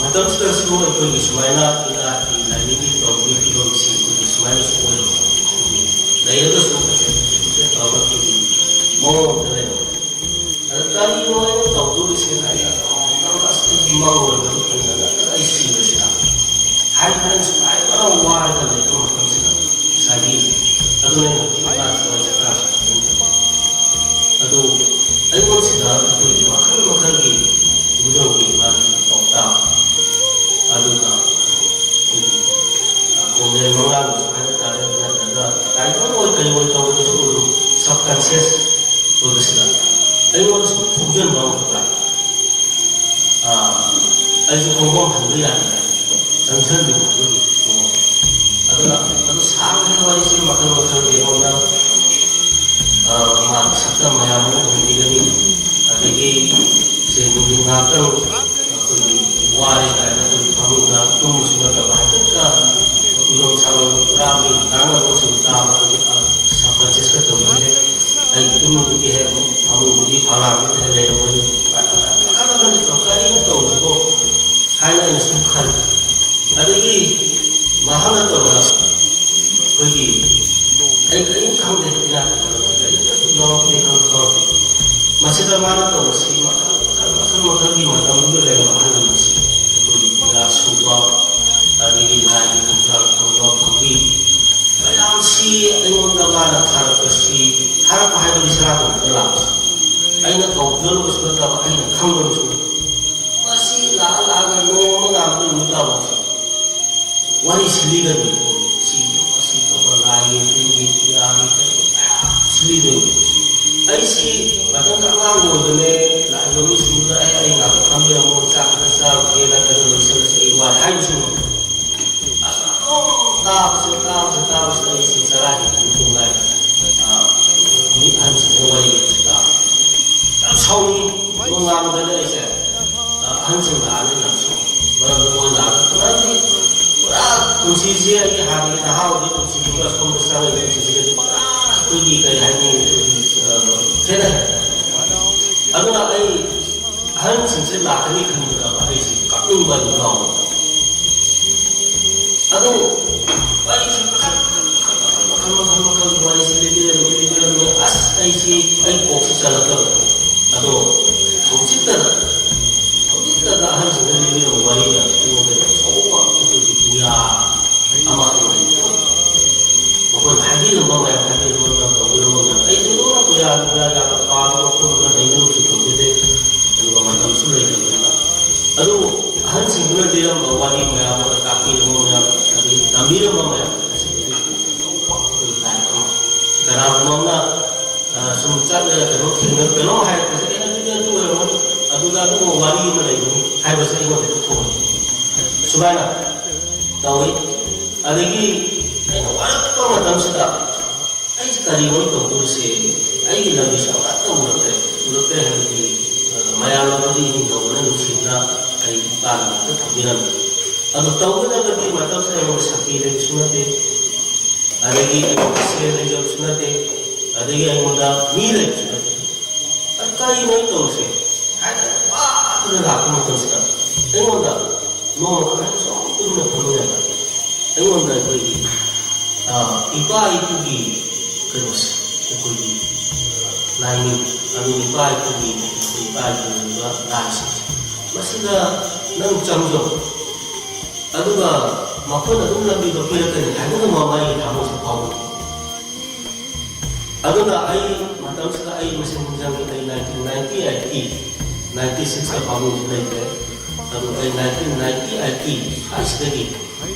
ꯃꯇꯝꯁꯤꯗꯁꯨ ꯑꯩꯈꯣꯏꯒꯤ ꯁꯨꯃꯥꯏꯅ ꯏꯅꯥꯠꯀꯤ ꯂꯥꯏꯅꯤꯡꯒꯤ ꯇꯧꯕꯒꯤ ꯐꯤꯕꯝꯁꯤ ꯑꯩꯈꯣꯏꯒꯤ ꯁꯨꯃꯥꯏꯅꯁꯨ ꯑꯣꯏꯔꯕ꯫ ꯂꯩꯔꯒꯁꯨ ꯐꯖꯅ ꯇꯧꯔꯒ ꯑꯩꯈꯣꯏꯒꯤ ꯃꯑꯣꯡꯗ ꯂꯩꯔꯕ꯫ ꯑꯗ ꯀꯔꯤꯅꯣ ꯑꯩꯅ ꯇꯧꯗꯣꯔꯤꯁꯦ ꯍꯥꯏꯅ ꯑꯃꯨꯛꯇꯪ ꯑꯁ ꯑꯩꯒꯤ ꯃꯪ ꯑꯣꯏꯔꯕꯅꯤ ꯈꯟꯗꯅ ꯑꯩ ꯁꯤꯔꯁꯤꯔ ꯍꯥꯏꯗꯅ ꯁꯨꯃꯥꯏꯅ ꯋꯥꯔꯒ ꯂꯩꯕ ꯃꯇꯝꯁꯤꯗ ꯉꯁꯥꯏꯒꯤ ꯑꯗꯨꯅ ꯑꯩꯅ ꯍꯧꯖꯤꯛ ꯏꯃꯥ ꯊꯋꯥꯏ ꯆꯠꯈ꯭ꯔ ꯑꯗꯨ ꯑꯩꯉꯣꯟꯁꯤꯗ ꯑꯩꯈꯣꯏꯒꯤ ꯃꯈꯜ ꯃꯈꯜꯒꯤ ꯏꯕꯨꯙꯧꯒꯤ ꯃꯥꯒꯤ ꯄꯥꯎꯇꯥꯛ, ꯑꯗꯨꯒ ꯑꯩꯈꯣꯏꯒꯤ ꯀꯣꯂꯦꯖ ꯃꯉꯥꯡꯒꯤꯁꯨ ꯍꯥꯏꯕ ꯇꯥꯔꯦ, ꯅꯠꯇ꯭ꯔꯒ ꯇꯥꯏꯇꯜ ꯑꯣꯏ ꯀꯔꯤ ꯑꯣꯏ ꯇꯧꯕꯗꯁꯨ ꯑꯗꯨꯝ ꯁꯕꯀꯟꯁꯤꯌꯁ ꯑꯣꯏꯕꯁꯤꯗ ꯑꯩꯉꯣꯟꯗꯁꯨ ꯈꯣꯡꯖꯟꯕ ꯑꯃꯈꯛ ꯂꯥꯛꯏ꯫ ꯑꯩꯁꯨ ꯈꯣꯡꯐꯝ ꯍꯟꯕ ꯌꯥꯗꯅ ꯆꯪꯁꯤꯜꯂꯨꯕ ꯑꯗꯨꯒꯤ ꯃꯑꯣꯡ꯫ ꯑꯗꯨꯅ ꯑꯗꯨ ꯁꯥꯡꯈ꯭ꯔꯦ ꯋꯥꯔꯤꯁꯤ ꯃꯈꯜ ꯃꯈꯜꯒꯤ ꯑꯩꯉꯣꯟꯗ ꯃꯥꯒꯤ ꯁꯛꯇꯝ ꯃꯌꯥꯝ ꯑꯃ ꯎꯍꯟꯕꯤꯒꯅꯤ꯫ ꯑꯗꯒꯤ ꯁꯦ ꯅꯨꯡꯊꯤꯜ ꯉꯥꯏꯍꯥꯛꯇꯪ ꯑꯩꯈꯣꯏꯒꯤ ꯋꯥꯔꯦ ꯀꯥꯏꯅ ꯑꯩꯈꯣꯏꯒꯤ ꯐꯃꯨꯡꯗ ꯇꯨꯝꯕꯁꯨ ꯅꯠꯇꯕ ꯍꯥꯏꯐꯦꯠꯀ ꯎꯏꯔꯣꯝ ꯁꯥꯂꯣꯝ ꯄꯨꯔꯥꯒꯤ ꯉꯥꯡꯅꯕꯁꯤꯡ ꯇꯥꯕ ꯑꯗꯨꯒ ꯁꯕꯀꯟꯁꯤꯌꯁꯀ ꯇꯧꯖꯩ꯫ ꯑꯩ ꯇꯨꯝꯕꯗꯨꯒꯤ ꯍꯦꯛ ꯐꯃꯨꯡꯗꯨꯒꯤ ꯐꯂꯥꯡꯗꯨꯗ ꯍꯦꯛ ꯂꯩꯔꯝꯒꯅꯤ꯫ ꯃꯈꯜ ꯃꯈꯜ ꯇꯧ-، ꯀꯔꯤꯅꯣ ꯇꯧꯔꯤꯁꯤꯕꯣ ꯍꯥꯏꯅ ꯑꯩꯅ ꯁꯨꯝ ꯈꯜꯂꯤ꯫ ꯑꯗꯒꯤ ꯃꯍꯥꯛꯅ ꯇꯧꯔꯒ ꯑꯩꯈꯣꯏꯒꯤ ꯑꯩ ꯀꯔꯤꯝ ꯈꯪꯗꯦ, ꯏꯅꯥꯛꯇ ꯃꯔꯛꯇ ꯀꯔꯤꯝꯇꯁꯨ ꯌꯥꯎꯔꯛꯇꯦ, ꯈꯪꯁꯨ ꯈꯪꯉꯛꯇꯦ꯫ ꯃꯁꯤꯗ ꯃꯥꯅ ꯇꯧꯕꯁꯤ ꯃꯈꯜ ꯃꯈꯜ, ꯃꯈꯜ ꯃꯈꯜꯒꯤ ꯃꯇꯝꯗꯨꯗ ꯂꯩꯔꯝꯕ ꯑꯍꯜ ꯂꯃꯟꯁꯤꯡ, ꯑꯩꯈꯣꯏꯒꯤ ꯄꯨꯖꯥ ꯁꯨꯕ, ꯑꯗꯒꯤ ꯂꯥꯏꯒꯤ ꯊꯧꯖꯥꯜ ꯇꯧꯕ ꯐꯝꯕꯤ, ꯃꯌꯥꯝꯁꯤ ꯑꯩꯉꯣꯟꯗ ꯃꯥꯅ ꯊꯥꯔꯛꯄꯁꯤ, ꯊꯥꯔꯛꯄ ꯍꯥꯏꯕꯗꯤ ꯁꯅꯥꯇꯣꯝꯕꯗ ꯂꯥꯛꯄꯁꯤ ꯑꯩꯅ ꯀꯧꯖꯔꯨꯕꯁꯨ ꯅꯠꯇꯕ, ꯑꯩꯅ ꯈꯪꯗꯕꯁꯨ ꯅꯠꯇꯕ꯫ ꯃꯁꯤ ꯂꯥꯛꯑ ꯂꯥꯛꯑꯒ ꯅꯣꯡꯃ ꯉꯥꯛꯇ ꯅꯨꯃꯤꯠ ꯇꯥꯐꯥꯎꯁꯦ ꯋꯥꯔꯤ ꯁꯤꯂꯤꯒꯅꯤ꯫ ꯁꯤ ꯇꯧꯕ, ꯁꯤ ꯇꯧꯕ, ꯂꯥꯏꯒꯤ, ꯇꯤꯟꯒꯤ, ꯄꯨꯖꯥꯒꯤ, ꯀꯩ ꯃꯌꯥꯝ ꯁꯤꯂꯤꯗꯣꯏꯅꯤ꯫ ꯑꯩꯁꯤ ꯃꯇꯝꯗ ꯑꯉꯥꯡ ꯑꯣꯏꯕꯅꯦ, ꯂꯥꯛꯏꯕ ꯃꯤꯁꯤꯡꯗꯨꯗ "ꯑꯩ, ꯑꯩ ꯉꯥꯛꯇ ꯐꯝꯕꯤꯔꯝꯃꯣ, ꯆꯥꯛ ꯈꯤꯇ ꯆꯥꯔꯨꯒꯦ, ꯅꯠꯇ꯭ꯔꯒ ꯂꯣꯏꯁꯤꯜꯂꯁꯤ, ꯑꯩ ꯋꯥꯔꯦ" ꯍꯥꯏꯕꯁꯨ ꯉꯝꯗꯦ꯫ ꯑꯗꯨꯝ ꯇꯥꯕꯁꯦ, ꯇꯥꯕꯁꯦ, ꯇꯥꯕꯁꯦ ꯑꯩꯁꯦ ꯆꯔꯥ ꯍꯦꯟꯕꯒꯤ ꯀꯣꯡꯒꯥꯏ, ꯑ, ꯃꯤ ꯑꯍꯟꯁꯤꯡꯁꯤꯅ ꯋꯥꯔꯤ ꯂꯤꯕꯁꯦ ꯇꯥꯕ ꯌꯥꯝ ꯁꯥꯎꯅꯤꯡꯉꯤ꯫ ꯅꯣꯡꯉꯥꯟꯕꯗꯅꯦ ꯑꯩꯁꯦ, ꯑ, ꯑꯍꯟꯁꯤꯡ ꯂꯥꯛꯑꯅꯤ ꯌꯥꯝ ꯁꯥꯎꯅꯤꯡꯉꯤ꯫ ꯃꯔꯝꯗꯤ ꯃꯣꯏ ꯂꯥꯛꯄ, ꯃꯔꯝꯗꯤ ꯄꯨꯔꯥ ꯄꯨꯟꯁꯤꯁꯦ ꯑꯩꯒꯤ ꯍꯥꯟꯅꯒꯤ ꯅꯍꯥ ꯑꯣꯏꯕꯒꯤ ꯄꯨꯟꯁꯤꯗꯨꯒ ꯁꯣꯝꯗ ꯆꯪꯉꯛꯏꯕ ꯄꯨꯟꯁꯤꯁꯤꯒꯗꯤ ꯄꯨꯔꯥ ꯑꯩꯈꯣꯏꯒꯤ ꯀꯔꯤ ꯍꯥꯏꯅꯤ, ꯑ, ꯈꯦꯠꯅꯩ꯫ ꯑꯍꯟꯁꯤꯡꯁꯦ ꯂꯥꯛꯀꯅꯤ ꯈꯟꯕꯗ ꯑꯩꯁꯦ ꯀꯞꯅꯤꯡꯕ ꯑꯗꯨꯝ ꯌꯥꯎꯕ꯫ ꯑꯗꯣ ꯋꯥꯔꯤꯁꯦ ꯃꯈꯜ ꯃꯈꯜ ꯃꯈꯜ ꯃꯈꯜ ꯃꯈꯜ ꯃꯈꯜ ꯋꯥꯔꯤꯁꯦ ꯂꯤꯕꯤꯔꯝꯃꯤ, ꯂꯤꯕꯤꯔꯝꯃꯤ꯫ ꯑꯁ, ꯑꯩꯁꯤ, ꯑꯩ ꯀꯣꯛꯁꯤ ꯆꯜꯂꯛꯇꯕ꯫ ꯑꯗꯣ ꯍꯧꯖꯤꯛꯇꯗ, ꯍꯧꯖꯤꯛꯇꯗ ꯑꯍꯜꯁꯤꯡꯅ ꯂꯤꯕꯤꯔꯝꯕ ꯋꯥꯔꯤ ꯃꯌꯥꯝꯁꯦ ꯑꯩꯉꯣꯟꯗ ꯑꯆꯧꯕ ꯑꯩꯈꯣꯏꯒꯤ ꯄꯨꯌꯥ ꯑꯃ ꯑꯣꯏꯔꯦ꯫ ꯃꯈꯣꯏꯅ ꯍꯥꯏꯕꯤꯔꯝꯕ ꯃꯌꯥꯝ, ꯍꯥꯏꯕꯤꯔꯝꯕ ꯃꯌꯥꯝ, ꯇꯧꯕꯤꯔꯝꯕ ꯃꯌꯥꯝ, ꯑꯩꯁꯨ ꯂꯣꯏꯅ ꯄꯨꯌꯥ, ꯄꯨꯌꯥ ꯌꯥꯝꯅ ꯄꯥꯗꯅ ꯈꯣꯠꯇꯅ ꯂꯩꯅꯕꯁꯨ ꯇꯧꯖꯗꯦ꯫ ꯑꯗꯨꯒ ꯃꯇꯝꯁꯨ ꯂꯩꯇꯕꯅꯤꯅ꯫ ꯑꯗꯨꯕꯨ ꯑꯍꯟꯁꯤꯡꯗꯨꯅ ꯂꯤꯔꯝꯕ ꯋꯥꯔꯤ ꯃꯌꯥꯝ ꯑꯃ, ꯇꯥꯛꯄꯤꯔꯝꯕ ꯃꯌꯥꯝ, ꯑꯗꯒꯤ ꯇꯝꯕꯤꯔꯝꯕ ꯃꯌꯥꯝ ꯑꯁꯤꯗꯒꯤ ꯂꯥꯏꯔꯤꯛ ꯑꯃ, ꯀꯅꯥꯒꯨꯝꯕ ꯑꯃꯅ, ꯑ, ꯁꯨꯝ ꯆꯠꯂꯒ ꯀꯩꯅꯣ ꯊꯦꯡꯅ-, ꯀꯩꯅꯣꯝ ꯍꯥꯏꯔꯛꯄꯁꯦ, "ꯑꯦ, ꯑꯗꯨꯗꯤ ꯑꯗꯨ ꯑꯣꯏꯔꯝꯃꯅꯤ, ꯑꯗꯨꯗ ꯑꯗꯨꯒꯨꯝꯕ ꯋꯥꯔꯤ ꯑꯃ ꯂꯩꯕꯅꯤ" ꯍꯥꯏꯕꯁꯦ ꯑꯩꯉꯣꯟꯗ ꯊꯣꯛꯑꯦ꯫ ꯁꯨꯃꯥꯏꯅ ꯇꯧꯋꯤ꯫ ꯑꯗꯒꯤ ꯑꯩꯅ ꯋꯥꯔꯛꯄ ꯃꯇꯝꯁꯤꯗ ꯑꯩꯁꯦ ꯀꯔꯤꯅꯣ ꯇꯧꯗꯣꯏꯁꯦ? ꯑꯩꯒꯤ ꯂꯝꯕꯤꯁꯦ ꯑꯃꯠꯇ ꯎꯔꯛꯇ꯭ꯔꯦ꯫ ꯎꯔꯛꯇ꯭ꯔꯦ ꯍꯥꯏꯕꯗꯤ, ꯑ, ꯃꯌꯥꯝꯅꯕꯨꯗꯤ ꯅꯤꯡꯊꯧꯕꯅ ꯅꯨꯡꯁꯤꯗꯨꯅ ꯑꯩ ꯏꯄꯥꯒꯤꯗꯃꯛꯇ ꯊꯝꯕꯤꯔꯝꯃꯤ꯫ ꯑꯗꯣ ꯇꯧꯒꯗꯕꯗꯤ ꯃꯇꯝꯁꯤꯗ ꯑꯩꯉꯣꯟꯗ ꯁꯛꯇꯤ ꯂꯩꯕꯁꯨ ꯅꯠꯇꯦ, ꯑꯗꯒꯤ ꯑꯩꯉꯣꯟꯗ ꯁꯦꯜ ꯂꯩꯖꯕꯁꯨ ꯅꯠꯇꯦ, ꯑꯗꯒꯤ ꯑꯩꯉꯣꯟꯗ ꯃꯤ ꯂꯩꯕꯁꯨ ꯅꯠꯇꯦ꯫ ꯑꯗꯨ ꯀꯔꯤꯅꯣ ꯑꯩ ꯇꯧꯔꯤꯁꯦ? ꯍꯥꯏꯅ ꯋꯥꯗꯨꯅ ꯂꯥꯛꯄ ꯃꯇꯝꯁꯤꯗ ꯑꯩꯉꯣꯟꯗ ꯅꯣꯡꯃ ꯈꯛꯇꯪ ꯁꯨꯝ ꯇꯨꯝꯅ ꯐꯝꯃꯤꯟꯅꯕ ꯑꯩꯉꯣꯟꯗ ꯑꯩꯈꯣꯏꯒꯤ, ꯑ, ꯏꯄꯥ ꯏꯄꯨꯒꯤ ꯀꯩꯅꯣꯁꯦ, ꯑꯩꯈꯣꯏꯒꯤ, ꯑ, ꯂꯥꯏꯅꯤꯡ, ꯑꯗꯨ ꯏꯄꯥ ꯏꯄꯨꯒꯤ, ꯑꯩꯈꯣꯏ ꯏꯄꯥ ꯏꯄꯨꯒꯤ ꯑꯣꯏꯕ ꯂꯥꯏꯁꯤꯡꯁꯦ, "ꯃꯁꯤꯗ ꯅꯪ ꯆꯪꯖꯧ, ꯑꯗꯨꯒ ꯃꯈꯣꯏꯅ ꯑꯗꯨꯝ ꯂꯝꯕꯤꯗꯣ ꯄꯤꯔꯛꯀꯅꯤ" ꯍꯥꯏꯕꯒꯨꯝꯕ ꯑꯃ ꯑꯩꯒꯤ ꯊꯃꯣꯏꯁꯤꯗ ꯐꯥꯎꯕ꯫ ꯑꯗꯨꯅ ꯑꯩ ꯃꯇꯝꯁꯤꯗ ꯑꯩ ꯃꯁꯤꯡ ꯅꯤꯡꯁꯤꯡꯉꯤ, ꯑꯩ nineteen ninety eight ꯀꯤ, ninety six ꯀ ꯄꯥꯕꯨꯡꯁꯤ ꯂꯩꯇ꯭ꯔꯦ꯫ ꯑꯗꯨ ꯑꯩ nineteen ninety eight ꯀꯤ ꯁ꯭ꯋꯥꯏꯁꯤꯗꯒꯤ,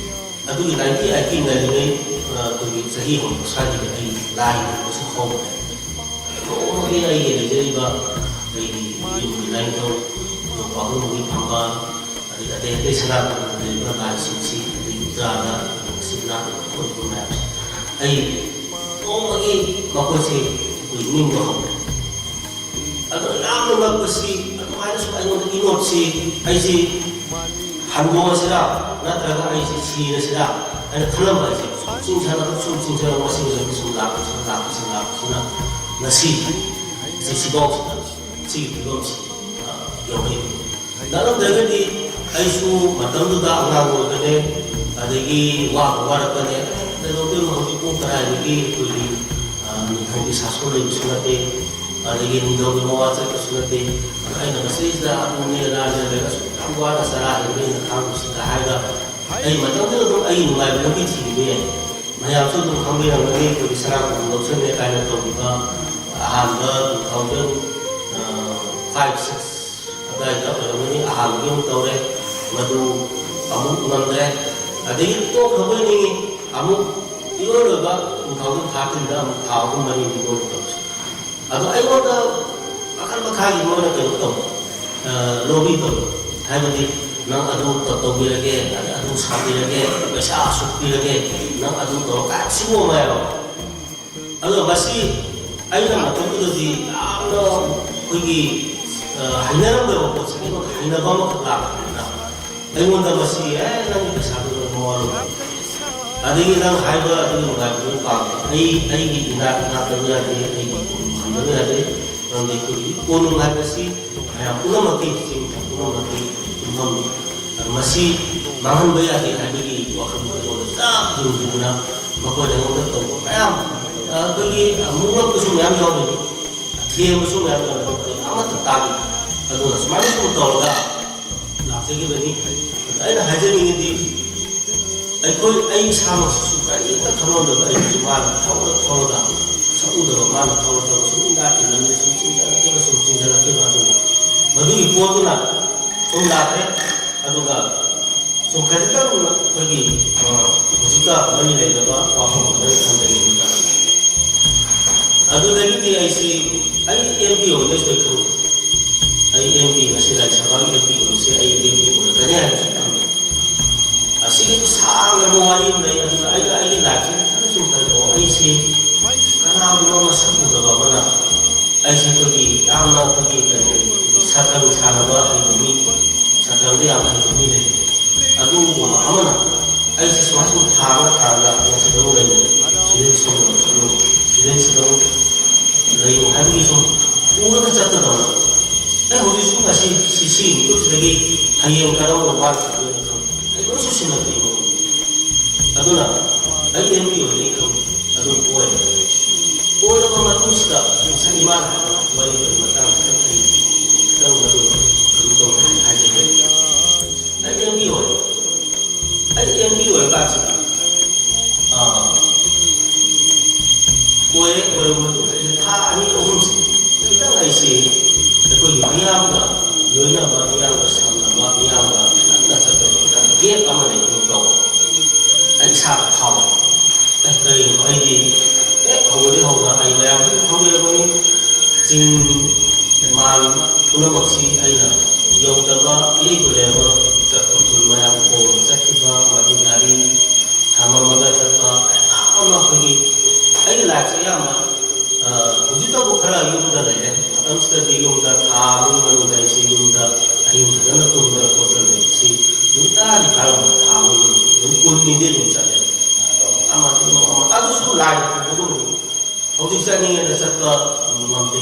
ꯑꯗꯨꯒꯤ ninety eight ꯀꯤ ꯉꯜꯂꯤꯉꯩ, ꯑ, ꯑꯩꯈꯣꯏꯒꯤ ꯆꯍꯤ ꯍꯧꯔꯛꯄ ꯁ꯭ꯋꯥꯏꯗꯒꯤ ꯑꯩ ꯂꯥꯏ ꯅꯤꯡꯕꯁꯤ ꯍꯧꯈ꯭ꯔꯦ꯫ ꯅꯣꯡꯃꯒꯤ ꯑꯩꯒꯤ ꯂꯩꯖꯔꯤꯕ ꯑꯩꯒꯤ ꯌꯨꯝꯒꯤ ꯂꯥꯏꯅꯤꯡꯊꯧ, ꯄꯥꯕꯨꯡꯒꯤ ꯐꯝꯕꯥꯜ, ꯑꯗꯒꯤ ꯑꯇꯩ ꯑꯇꯩ ꯁꯅꯥ ꯀꯣꯂꯨꯡꯗ ꯂꯩꯔꯤꯕ ꯂꯥꯏꯁꯤꯡꯁꯤ, ꯑꯗꯒꯤ ꯎꯖꯥꯗ, ꯁꯤꯕꯅꯥꯊ, ꯑꯩꯈꯣꯏ ꯃꯌꯥꯝꯁꯦ, ꯑꯩ ꯅꯣꯡꯃꯒꯤ ꯃꯈꯣꯏꯁꯦ ꯑꯩꯈꯣꯏ ꯅꯤꯡꯕ ꯍꯧꯔꯦ꯫ ꯑꯗꯣ ꯌꯥꯝꯅ ꯉꯛꯄꯁꯤ, ꯑꯗꯨꯃꯥꯏꯅ ꯁꯨꯝ ꯑꯩꯉꯣꯟꯗ ꯏꯅꯣꯠꯁꯤ, ꯑꯩꯁꯤ ꯍꯟꯗꯣꯛꯑꯁꯤꯔꯥ, ꯅꯠꯇ꯭ꯔꯒ ꯑꯩꯁꯤ ꯁꯤꯔꯁꯤꯔꯥ ꯍꯥꯏꯅ ꯈꯜꯂꯝꯕ ꯍꯥꯏꯁꯦ, ꯁꯨꯝ ꯆꯤꯡꯁꯤꯜꯂꯒ, ꯁꯨꯝ ꯆꯤꯡꯁꯤꯜꯂꯒ, ꯃꯁꯤꯡ ꯁꯨꯝ ꯂꯥꯛꯄꯁꯤꯅ, ꯂꯥꯛꯄꯁꯤꯅ, ꯂꯥꯛꯄꯁꯤꯅ, ꯉꯁꯤ ꯁꯤ, ꯁꯤꯐꯥꯎꯁꯤꯗ, ꯁꯤꯒꯤ ꯐꯤꯕꯝꯁꯤ, ꯑ, ꯌꯧꯔꯛꯏ꯫ ꯅꯠꯂꯝꯗ꯭ꯔꯒꯗꯤ ꯑꯩꯁꯨ ꯃꯇꯝꯗꯨꯗ ꯑꯉꯥꯡ ꯑꯣꯏꯕꯅꯦ, ꯑꯗꯒꯤ ꯋꯥꯕ ꯋꯥꯔꯛꯄꯅꯦ꯫ ꯀꯩꯗꯧꯗꯣꯏꯅꯣ, ꯍꯧꯖꯤꯛ ꯄꯨꯡ ꯀꯗꯥꯏꯗꯒꯤ ꯑꯩꯈꯣꯏꯒꯤ, ꯑ, ꯅꯤꯡꯊꯧꯒꯤ ꯁꯥꯁꯣꯟ ꯂꯩꯕꯁꯨ ꯅꯠꯇꯦ, ꯑꯗꯒꯤ ꯅꯤꯡꯊꯧꯒꯤ ꯃꯋꯥ ꯆꯠꯄꯁꯨ ꯅꯠꯇꯦ꯫ ꯑꯗꯣ ꯑꯩꯅ ꯃꯁꯤꯗꯩꯁꯤꯗ ꯑꯗꯨꯅꯦ ꯑꯗꯥꯅꯦ ꯂꯩꯔꯒ ꯑꯁꯨꯛ ꯌꯥꯝ ꯋꯥꯅ ꯆꯔꯥ ꯍꯦꯟꯕ ꯑꯩꯅ ꯈꯥꯡꯕꯁꯤꯗ ꯍꯥꯏꯔꯒ ꯑꯩ ꯃꯇꯝꯗꯨꯗ ꯑꯗꯨꯝ ꯑꯩ ꯅꯨꯡꯉꯥꯏꯕ ꯂꯝꯕꯤ ꯊꯤꯈꯤꯕ ꯌꯥꯏ꯫ ꯃꯌꯥꯝꯁꯨ ꯑꯗꯨꯝ ꯈꯪꯕꯤꯔꯝꯒꯅꯤ, ꯑꯩꯈꯣꯏꯒꯤ ꯁꯅꯥ ꯀꯣꯂꯨꯞ ꯂꯧꯁꯤꯟꯂꯦ ꯀꯥꯏꯅ ꯇꯧꯈꯤꯕ ꯑꯍꯥꯟꯕ two thousand five six ꯑꯗꯨꯋꯥꯏꯗ ꯑꯣꯏꯔꯝꯒꯅꯤ, ꯑꯍꯥꯟꯕꯒꯤ ꯑꯃꯨꯛ ꯇꯧꯔꯦ, ꯃꯗꯨ ꯑꯃꯨꯛ ꯉꯝꯗ꯭ꯔꯦ꯫ ꯑꯗꯒꯤ ꯇꯣꯛꯈ꯭ꯔꯕꯣꯏ ꯅꯤꯡꯉꯤ, ꯑꯃꯨꯛ ꯏꯔꯣꯏ ꯂꯣꯏꯕ two thousand thirteen ꯑꯃꯨꯛ ꯊꯥ ꯑꯍꯨꯝ ꯃꯔꯤꯗꯤ ꯃꯣꯏꯅ ꯇꯧꯔꯤꯁꯦ꯫ ꯑꯗꯣ ꯑꯩꯉꯣꯟꯗ ꯃꯈꯜ ꯃꯈꯥꯒꯤ ꯃꯣꯏꯅ ꯀꯩꯅꯣ ꯇꯧꯕ, ꯑ, ꯂꯣꯕꯤ ꯇꯧꯕ, ꯍꯥꯏꯕꯗꯤ ꯅꯪ ꯑꯗꯨ ꯇꯧ-, ꯇꯧꯕꯤꯔꯒꯦ, ꯑꯗꯩ ꯑꯗꯨ ꯁꯥꯕꯤꯔꯒꯦ, ꯄꯩꯁꯥ ꯑꯁꯨꯛ ꯄꯤꯔꯒꯦ, ꯅꯪ ꯑꯗꯨ ꯇꯧꯔꯣ ꯀꯥꯏꯅ ꯁꯤꯒꯨꯝꯕ ꯃꯌꯥꯝ ꯑꯃ꯫ ꯑꯗꯣ ꯃꯁꯤ ꯑꯩꯅ ꯃꯇꯝꯗꯨꯗꯗꯤ ꯌꯥꯝꯅ ꯑꯩꯈꯣꯏꯒꯤ, ꯑ, ꯍꯩꯅꯔꯝꯗꯕ ꯄꯣꯠꯁꯦ ꯑꯩꯉꯣꯟꯗ ꯍꯩꯅꯕ ꯑꯃꯈꯛ ꯂꯥꯛꯄꯅꯤꯅ ꯑꯩꯉꯣꯟꯗ ꯃꯁꯤ, "ꯑꯦ, ꯅꯪꯒꯤ ꯄꯩꯁꯥꯗꯨ ꯂꯣꯏ ꯃꯋꯥ ꯂꯧꯗꯦ꯫ ꯑꯗꯒꯤ ꯅꯪ ꯍꯥꯏꯕ ꯑꯗꯨꯒꯤ ꯅꯨꯡꯉꯥꯏꯕꯗꯨ ꯄꯥꯝꯗꯦ꯫ ꯑꯩ, ꯑꯩꯒꯤ ꯏꯅꯥꯛ ꯅꯥꯛꯇꯕ ꯌꯥꯗꯦ, ꯑꯩꯒꯤ ꯀꯣꯅꯨꯡ ꯍꯟꯗꯕ ꯌꯥꯗꯦ꯫ ꯃꯔꯝꯗꯤ ꯑꯩꯈꯣꯏꯒꯤ ꯀꯣꯅꯨꯡ ꯍꯥꯏꯕꯁꯤ ꯃꯌꯥꯝ ꯄꯨꯝꯅꯃꯛꯀꯤ ꯆꯤꯡ ꯄꯨꯝꯅꯃꯛꯀꯤ ꯌꯨꯝꯐꯝꯅꯤ꯫ ꯑꯗꯨ ꯃꯁꯤ ꯃꯥꯡꯍꯟꯕ ꯌꯥꯗꯦ" ꯍꯥꯏꯕꯒꯤ ꯋꯥꯈꯜꯗꯣ ꯑꯩꯉꯣꯟꯗ ꯆꯞ ꯌꯨꯡꯈꯤꯗꯨꯅ ꯃꯈꯣꯏꯅ ꯑꯩꯉꯣꯟꯗ ꯇꯧꯕ ꯃꯌꯥꯝ, ꯑꯩꯈꯣꯏꯒꯤ ꯃꯨꯛꯂꯛꯄꯁꯨ ꯃꯌꯥꯝ ꯌꯥꯎꯔꯤ, ꯊꯦꯝꯕꯁꯨ ꯃꯌꯥꯝ ꯌꯥꯎꯔꯤ, ꯑꯃꯠꯇ ꯇꯥꯗꯦ꯫ ꯑꯗꯨꯅ ꯁꯨꯃꯥꯏꯅ ꯁꯨꯝ ꯇꯧꯔꯒ ꯂꯥꯛꯆꯈꯤꯕꯅꯤ꯫ ꯑꯗ ꯑꯩꯅ ꯍꯥꯏꯖꯅꯤꯡꯉꯤꯗꯤ, ꯑꯩꯈꯣꯏ, ꯑꯩ ꯏꯁꯥꯃꯛꯁꯤꯁꯨ ꯀꯔꯤꯝꯇ ꯈꯪꯂꯝꯗꯕ ꯑꯩꯁꯨ ꯃꯥꯅ ꯊꯧꯔ ꯊꯧꯔꯒ, ꯁꯛꯎꯗꯕ ꯃꯥꯅ ꯊꯧꯔ ꯊꯧꯔꯒ ꯁꯨꯝ ꯏꯅꯥꯛꯀꯤ ꯂꯝꯕꯤꯗ ꯁꯨꯝ ꯆꯤꯡꯁꯤꯜꯂꯛꯈꯤꯕ, ꯁꯨꯝ ꯆꯤꯡꯁꯤꯜꯂꯛꯈꯤꯕ꯫ ꯑꯗꯨꯅ ꯃꯗꯨꯒꯤ ꯄꯣꯠꯇꯨꯅ ꯁꯨꯝ ꯂꯥꯛꯈ꯭ꯔꯦ꯫ ꯑꯗꯨꯒ ꯁꯨꯝ ꯈꯖꯤꯛꯇꯪ ꯑꯩꯈꯣꯏꯒꯤ, ꯑ, ꯍꯧꯖꯤꯛꯀ ꯃꯔꯤ ꯂꯩꯅꯕ ꯋꯥꯐꯝ ꯑꯃꯗ ꯊꯝꯖꯅꯤꯡꯕ ꯇꯥꯔꯦ꯫ ꯑꯗꯨꯗꯒꯤꯗꯤ ꯑꯩꯁꯤ, ꯑꯩ ꯑꯦꯝ ꯄꯤ ꯑꯣꯏꯅ ꯁꯣꯏ ꯈꯪꯉꯤ꯫ ꯑꯩ ꯑꯦꯝ ꯄꯤ ꯉꯁꯤ ꯔꯥꯖ꯭ꯌ ꯁꯚꯥꯒꯤ ꯑꯦꯝ ꯄꯤ ꯑꯣꯏꯕꯁꯦ ꯑꯩ ꯑꯦꯝ ꯄꯤ ꯑꯣꯏꯔꯛꯀꯅꯤ ꯍꯥꯏꯕꯁꯨ ꯈꯪꯉꯤ꯫ ꯑꯁꯤꯒꯤꯁꯨ ꯁꯥꯡꯂꯕ ꯋꯥꯔꯤ ꯑꯃ ꯂꯩ꯫ ꯑꯗꯨꯅ ꯑꯩꯅ ꯑꯩꯒꯤ ꯂꯥꯏꯐꯁꯤꯗ ꯈꯔ ꯁꯨꯝ ꯈꯜꯂꯛꯑꯣ꯫ ꯑꯩꯁꯦ ꯀꯅꯥꯒꯨꯝꯕ ꯃꯁꯛ ꯎꯗꯕ ꯑꯃꯅ ꯑꯩꯁꯦ ꯑꯩꯈꯣꯏꯒꯤ ꯌꯥꯝꯅ ꯑꯩꯈꯣꯏꯒꯤ ꯀꯔꯤ ꯁꯇ꯭ꯔꯪ ꯁꯥꯟꯅꯕ ꯍꯩꯕ ꯃꯤ, ꯁꯇ꯭ꯔꯪꯗ ꯌꯥꯝ ꯍꯩꯕ ꯃꯤ ꯂꯩ꯫ ꯑꯗꯨꯒꯨꯝꯕ ꯑꯃꯅ ꯑꯩꯁꯦ ꯁꯨꯃꯥꯏ ꯁꯨꯝ ꯊꯥꯔꯒ ꯊꯥꯔꯒ ꯅꯪ ꯁꯤꯗ ꯑꯃꯨꯛ ꯂꯩꯌꯨ, ꯁꯤꯗꯩ ꯁꯣꯝꯗ ꯑꯃꯨꯛ ꯆꯠꯂꯨ, ꯁꯤꯗꯩ ꯁꯤꯗ ꯑꯃꯨꯛ ꯂꯩꯌꯨ ꯍꯥꯏꯕꯒꯤ ꯁꯨꯝ ꯄꯨꯔꯒ ꯆꯠꯀꯗꯧꯅ ꯑꯩ ꯍꯧꯖꯤꯛꯁꯨ ꯉꯁꯤ ꯁꯤ ꯁꯤꯒꯤ ꯃꯤꯀꯨꯞꯁꯤꯗꯒꯤ ꯍꯌꯦꯡ ꯀꯔꯝꯕ ꯋꯥꯔꯛꯀꯗꯣꯏꯅꯣ ꯈꯪꯗꯦ꯫ ꯑꯩ ꯂꯣꯏꯁꯨ ꯁꯤꯟꯅꯗ꯭ꯔꯤꯕ꯫ ꯑꯗꯨꯅ ꯑꯩ ꯑꯦꯝ ꯄꯤ ꯑꯣꯏꯔꯦ ꯑꯩ ꯈꯪꯗꯦ꯫ ꯑꯗꯨ ꯑꯣꯏꯔꯦ꯫ ꯑꯣꯏꯔꯕ ꯃꯇꯨꯡꯁꯤꯗ ꯉꯁꯥꯏ ꯏꯃꯥꯅ ꯍꯥꯏꯕ ꯋꯥꯔꯤꯗꯨꯒꯤ ꯃꯇꯥꯡꯗ ꯈꯤꯇꯪ ꯑꯩ ꯈꯤꯇꯪ ꯃꯗꯨ ꯀꯩꯅꯣ ꯇꯧꯅ ꯍꯥꯏꯖꯒꯦ꯫ ꯑꯩ ꯑꯦꯝ ꯄꯤ ꯑꯣꯏꯔꯦ꯫ ꯑꯩ ꯑꯦꯝ ꯄꯤ ꯑꯣꯏꯔꯀꯥꯟꯁꯤꯗ ꯑꯥ, ꯑꯣꯏꯔꯦ꯫ ꯑꯣꯏꯔꯕ ꯃꯇꯨꯡꯗ ꯑꯩꯁꯦ ꯊꯥ ꯑꯅꯤ ꯑꯍꯨꯝꯁꯦ ꯈꯤꯇꯪ ꯑꯩꯁꯦ ꯑꯩꯈꯣꯏꯒꯤ ꯃꯤꯌꯥꯝꯒ ꯂꯣꯏꯅꯕ, ꯃꯤꯌꯥꯝꯒ ꯁꯝꯅꯕ, ꯃꯤꯌꯥꯝꯒ ꯈꯤꯇꯪꯒ ꯆꯠꯄꯁꯦ ꯈꯤꯇꯪ ꯒꯦꯞ ꯑꯃ ꯂꯩꯕꯒꯨꯝ ꯇꯧꯕ꯫ ꯑꯩ ꯏꯁꯥꯗ ꯐꯥꯎꯕ꯫ ꯑꯦ, ꯀꯔꯤꯒꯤꯅꯣ? ꯑꯩꯗꯤ ꯍꯦꯛ ꯍꯧꯕꯗꯒꯤ ꯍꯧꯅ ꯑꯩ ꯃꯌꯥꯝꯁꯨ ꯈꯪꯕꯤꯔꯝꯒꯅꯤ, ꯆꯤꯡ ꯃꯥꯟ ꯄꯨꯝꯅꯃꯛꯁꯤ ꯑꯩꯅ ꯌꯧꯗꯕ, ꯏꯔꯩꯕꯨ ꯂꯩꯔꯝꯕ, ꯆꯠꯄ ꯈꯨꯟ ꯃꯌꯥꯝ ꯈꯣꯡꯅ ꯆꯠꯈꯤꯕ, ꯃꯗꯨ ꯒꯥꯔꯤ ꯊꯝꯃꯝꯃꯒ ꯆꯠꯄ ꯃꯌꯥꯝ ꯑꯃ ꯑꯩꯈꯣꯏꯒꯤ, ꯑꯩꯒꯤ ꯂꯥꯏꯐꯁꯦ ꯑꯌꯥꯝꯕ, ꯑ, ꯍꯧꯖꯤꯛꯇꯕꯨ ꯈꯔ ꯌꯨꯝꯗ ꯂꯩꯔꯦ꯫ ꯃꯇꯝꯁꯤꯗꯗꯤ ꯌꯨꯝꯗ ꯊꯥ ꯑꯃꯒꯤ ꯃꯅꯨꯡꯗ ꯑꯩꯁꯦ ꯌꯨꯝꯗ ꯑꯍꯤꯡ ꯐꯖꯅ ꯇꯨꯝꯗꯅ ꯈꯣꯠꯇꯅ ꯂꯩꯕꯁꯤ ꯅꯨꯃꯤꯠ ꯇꯔꯥꯅꯤ ꯐꯥꯔꯝꯕ, ꯊꯥ ꯑꯃꯒꯤ ꯃꯅꯨꯡꯗ ꯅꯨꯃꯤꯠ ꯀꯨꯟꯅꯤꯗꯤ ꯑꯗꯨꯝ ꯆꯠꯂꯦ꯫ ꯑꯃ ꯑꯗꯨꯝ ꯑꯃ, ꯑꯗꯨꯁꯨ ꯂꯥꯏꯅ ꯄꯨꯕꯒꯨꯝꯅꯤ꯫ ꯍꯧꯖꯤꯛ ꯆꯠꯅꯤꯡꯉꯦꯅ ꯆꯠꯄ ꯉꯝꯗꯦ꯫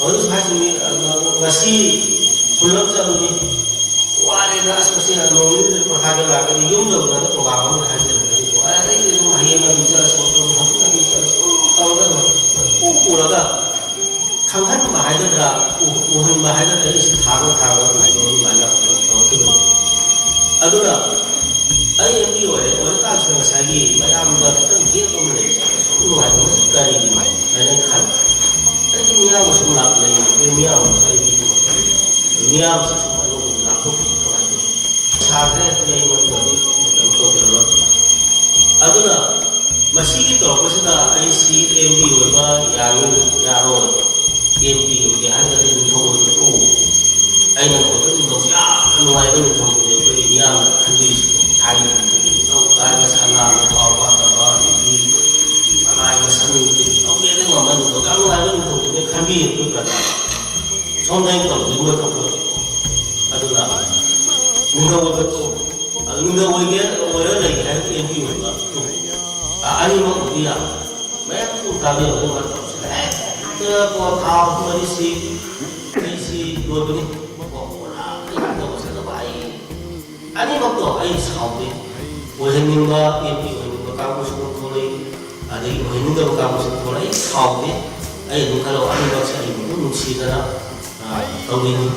ꯑꯗꯨꯁꯨ ꯍꯥꯏꯁꯤꯅꯤ, ꯉꯁꯤ ꯈꯨꯜ ꯑꯃ ꯆꯠꯂꯨꯅꯤ, ꯋꯥꯔꯦꯅ, ꯑꯁ, ꯃꯁꯤ ꯅꯣꯡ ꯅꯤꯅꯤꯗ ꯄꯣꯊꯥꯒꯦ ꯂꯥꯛꯀꯅꯤ, ꯌꯨꯝ ꯌꯧꯗꯅ ꯄ꯭ꯔꯣꯒ꯭ꯔꯥꯝ ꯑꯃ ꯍꯥꯏꯖꯔꯛꯀꯅꯤꯀꯣ꯫ ꯑꯗꯩꯗꯤ ꯑꯗꯨꯝ ꯍꯌꯦꯡ ꯑꯗꯨꯝ ꯆꯠꯂꯁꯤ, ꯍꯧꯖꯤꯛ ꯑꯗꯨꯝ ꯆꯠꯂꯁꯤ, ꯑꯗꯨꯝ ꯇꯧꯔꯒ ꯑꯗꯨꯝ ꯄꯨ ꯄꯨꯔꯒ ꯈꯪꯍꯟꯕ ꯍꯥꯏꯒꯗ꯭ꯔꯥ, ꯎ-, ꯎꯍꯟꯕ ꯍꯥꯏꯒꯗ꯭ꯔꯥ, ꯑꯩꯁꯤ ꯊꯥꯡꯉ ꯊꯥꯡꯉꯒ ꯑꯗꯨꯃꯥꯏꯅ ꯇꯧꯔꯒ ꯑꯗꯨꯃꯥꯏꯅ ꯇꯧꯔꯛꯈꯤꯕꯅꯤ꯫ ꯑꯗꯨꯅ ꯑꯩ ꯑꯦꯝ ꯄꯤ ꯑꯣꯏꯔꯦ, ꯑꯣꯏꯔꯀꯥꯟꯁꯤꯗ ꯉꯁꯥꯏꯒꯤ ꯃꯌꯥꯝꯗ ꯈꯤꯇꯪ ꯒꯦꯞ ꯑꯃ ꯂꯩꯔꯤꯁꯦ ꯁꯨꯝ ꯅꯨꯡꯉꯥꯏꯇꯕꯁꯤ ꯀꯔꯤꯒꯤꯅꯣ ꯍꯥꯏꯅ ꯑꯩ ꯈꯜꯂꯦ꯫ ꯑꯩꯗꯤ ꯃꯤꯌꯥꯝꯒ ꯁꯨꯝ ꯂꯥꯛꯅꯩ, ꯑꯗꯩ ꯃꯤꯌꯥꯝꯒ ꯑꯩꯗꯤ ꯃꯤꯌꯥꯝꯁꯤ ꯁꯨꯝ ꯑꯩꯉꯣꯟꯗ ꯂꯥꯞꯊꯣꯛꯈꯤꯕ ꯀꯃꯥꯏꯅ ꯇꯧꯋꯤ? ꯁꯥꯈ꯭ꯔꯦ, ꯑꯗꯨꯗꯤ ꯑꯩ ꯃꯗꯨꯃꯗꯤ ꯀꯩꯅꯣ ꯇꯧꯖꯔꯔꯣꯏ꯫ ꯑꯗꯨꯅ ꯃꯁꯤꯒꯤ ꯇꯧꯔꯛꯄꯁꯤꯗ ꯑꯩ ꯁꯤ ꯑꯦꯝ ꯄꯤ ꯑꯣꯏꯕ ꯌꯥꯅꯤ, ꯌꯥꯔꯣꯏ, ꯑꯦꯝ ꯄꯤ ꯑꯣꯏꯒꯦ ꯍꯥꯏꯔꯒꯗꯤ ꯅꯤꯡꯊꯧ ꯑꯣꯏꯕ ꯇꯣꯛꯎ꯫ ꯑꯩꯅ ꯀꯣꯏꯆꯠ ꯅꯤꯡꯊꯧꯁꯤ ꯌꯥꯝꯅ ꯅꯨꯡꯉꯥꯏꯕ ꯅꯤꯡꯊꯧꯅꯦ ꯑꯩꯈꯣꯏꯒꯤ ꯃꯤꯌꯥꯝꯅ ꯈꯟꯕꯤꯔꯤꯁꯤꯀꯣ꯫ ꯊꯥꯏꯅꯒꯤ ꯅꯤꯡꯊꯧ ꯀꯥꯏꯅ ꯁꯅꯥꯅ ꯄꯥꯎ ꯄꯥꯗꯕ, ꯑꯗꯒꯤ ꯃꯅꯥꯏ ꯃꯁꯟ ꯇꯧꯒꯦꯗ ꯉꯝꯕ ꯅꯤꯡꯊꯧ, ꯌꯥꯝ ꯅꯨꯡꯉꯥꯏꯕ ꯅꯤꯡꯊꯧꯗꯨꯅꯦ ꯈꯟꯕꯤꯌꯦ ꯑꯩꯈꯣꯏ ꯄ꯭ꯔꯖꯥ꯫ ꯁꯣꯝꯗ ꯑꯩꯅ ꯇꯧꯗꯣꯏ ꯃꯣꯏ ꯇꯧꯕ ꯅꯠꯇꯦꯀꯣ꯫ ꯑꯗꯨꯅ ꯅꯤꯡꯊꯧ ꯑꯣꯏꯕ ꯇꯣꯛꯎ꯫ ꯑꯗꯨ ꯅꯤꯡꯊꯧ ꯑꯣꯏꯒꯦ, ꯑꯣꯏꯔ ꯂꯩꯒꯦ ꯍꯥꯏꯔꯗꯤ ꯑꯦꯝ ꯄꯤ ꯑꯣꯏꯕ ꯇꯣꯛꯎ꯫ ꯑ-, ꯑꯅꯤꯃꯛ ꯑꯣꯏꯕ ꯌꯥꯕ꯫ ꯃꯌꯥꯝ ꯑꯗꯨꯝ ꯇꯥꯕꯤꯔꯝꯒꯅꯤ ꯃꯥꯅ ꯇꯧꯔꯤꯁꯦ꯫ ꯍꯦꯛꯇ ꯀꯣ ꯊꯥ ꯑꯍꯨꯝ ꯃꯔꯤꯁꯤ ꯂꯣꯏꯕꯅꯤ꯫ ꯀꯣ, ꯄꯨꯔꯥ ꯑꯩ ꯇꯧꯕ ꯆꯠꯂꯕ ꯑꯩ ꯑꯅꯤꯃꯛꯇꯣ ꯑꯩ ꯁꯥꯎꯗꯦ꯫ ꯑꯣꯏꯍꯟꯅꯤꯡꯕ ꯑꯦꯝ ꯄꯤ ꯑꯣꯏꯍꯟꯅꯤꯡꯕ ꯀꯥꯡꯕꯨꯁꯨ ꯑꯗꯨꯝ ꯊꯣꯛꯂꯛꯏ, ꯑꯗꯒꯤ ꯑꯣꯏꯍꯟꯅꯤꯡꯗꯕ ꯀꯥꯡꯕꯨꯁꯨ ꯊꯣꯛꯂꯛꯏ꯫ ꯑꯩ ꯁꯥꯎꯗꯦ꯫ ꯑꯩ ꯑꯗꯨꯝ ꯈꯜꯂꯣ, ꯑꯅꯤꯃꯛꯁꯦ ꯑꯩ ꯑꯗꯨꯝ ꯅꯨꯡꯁꯤꯗꯅ, ꯑ, ꯇꯧꯔꯤꯅꯤ꯫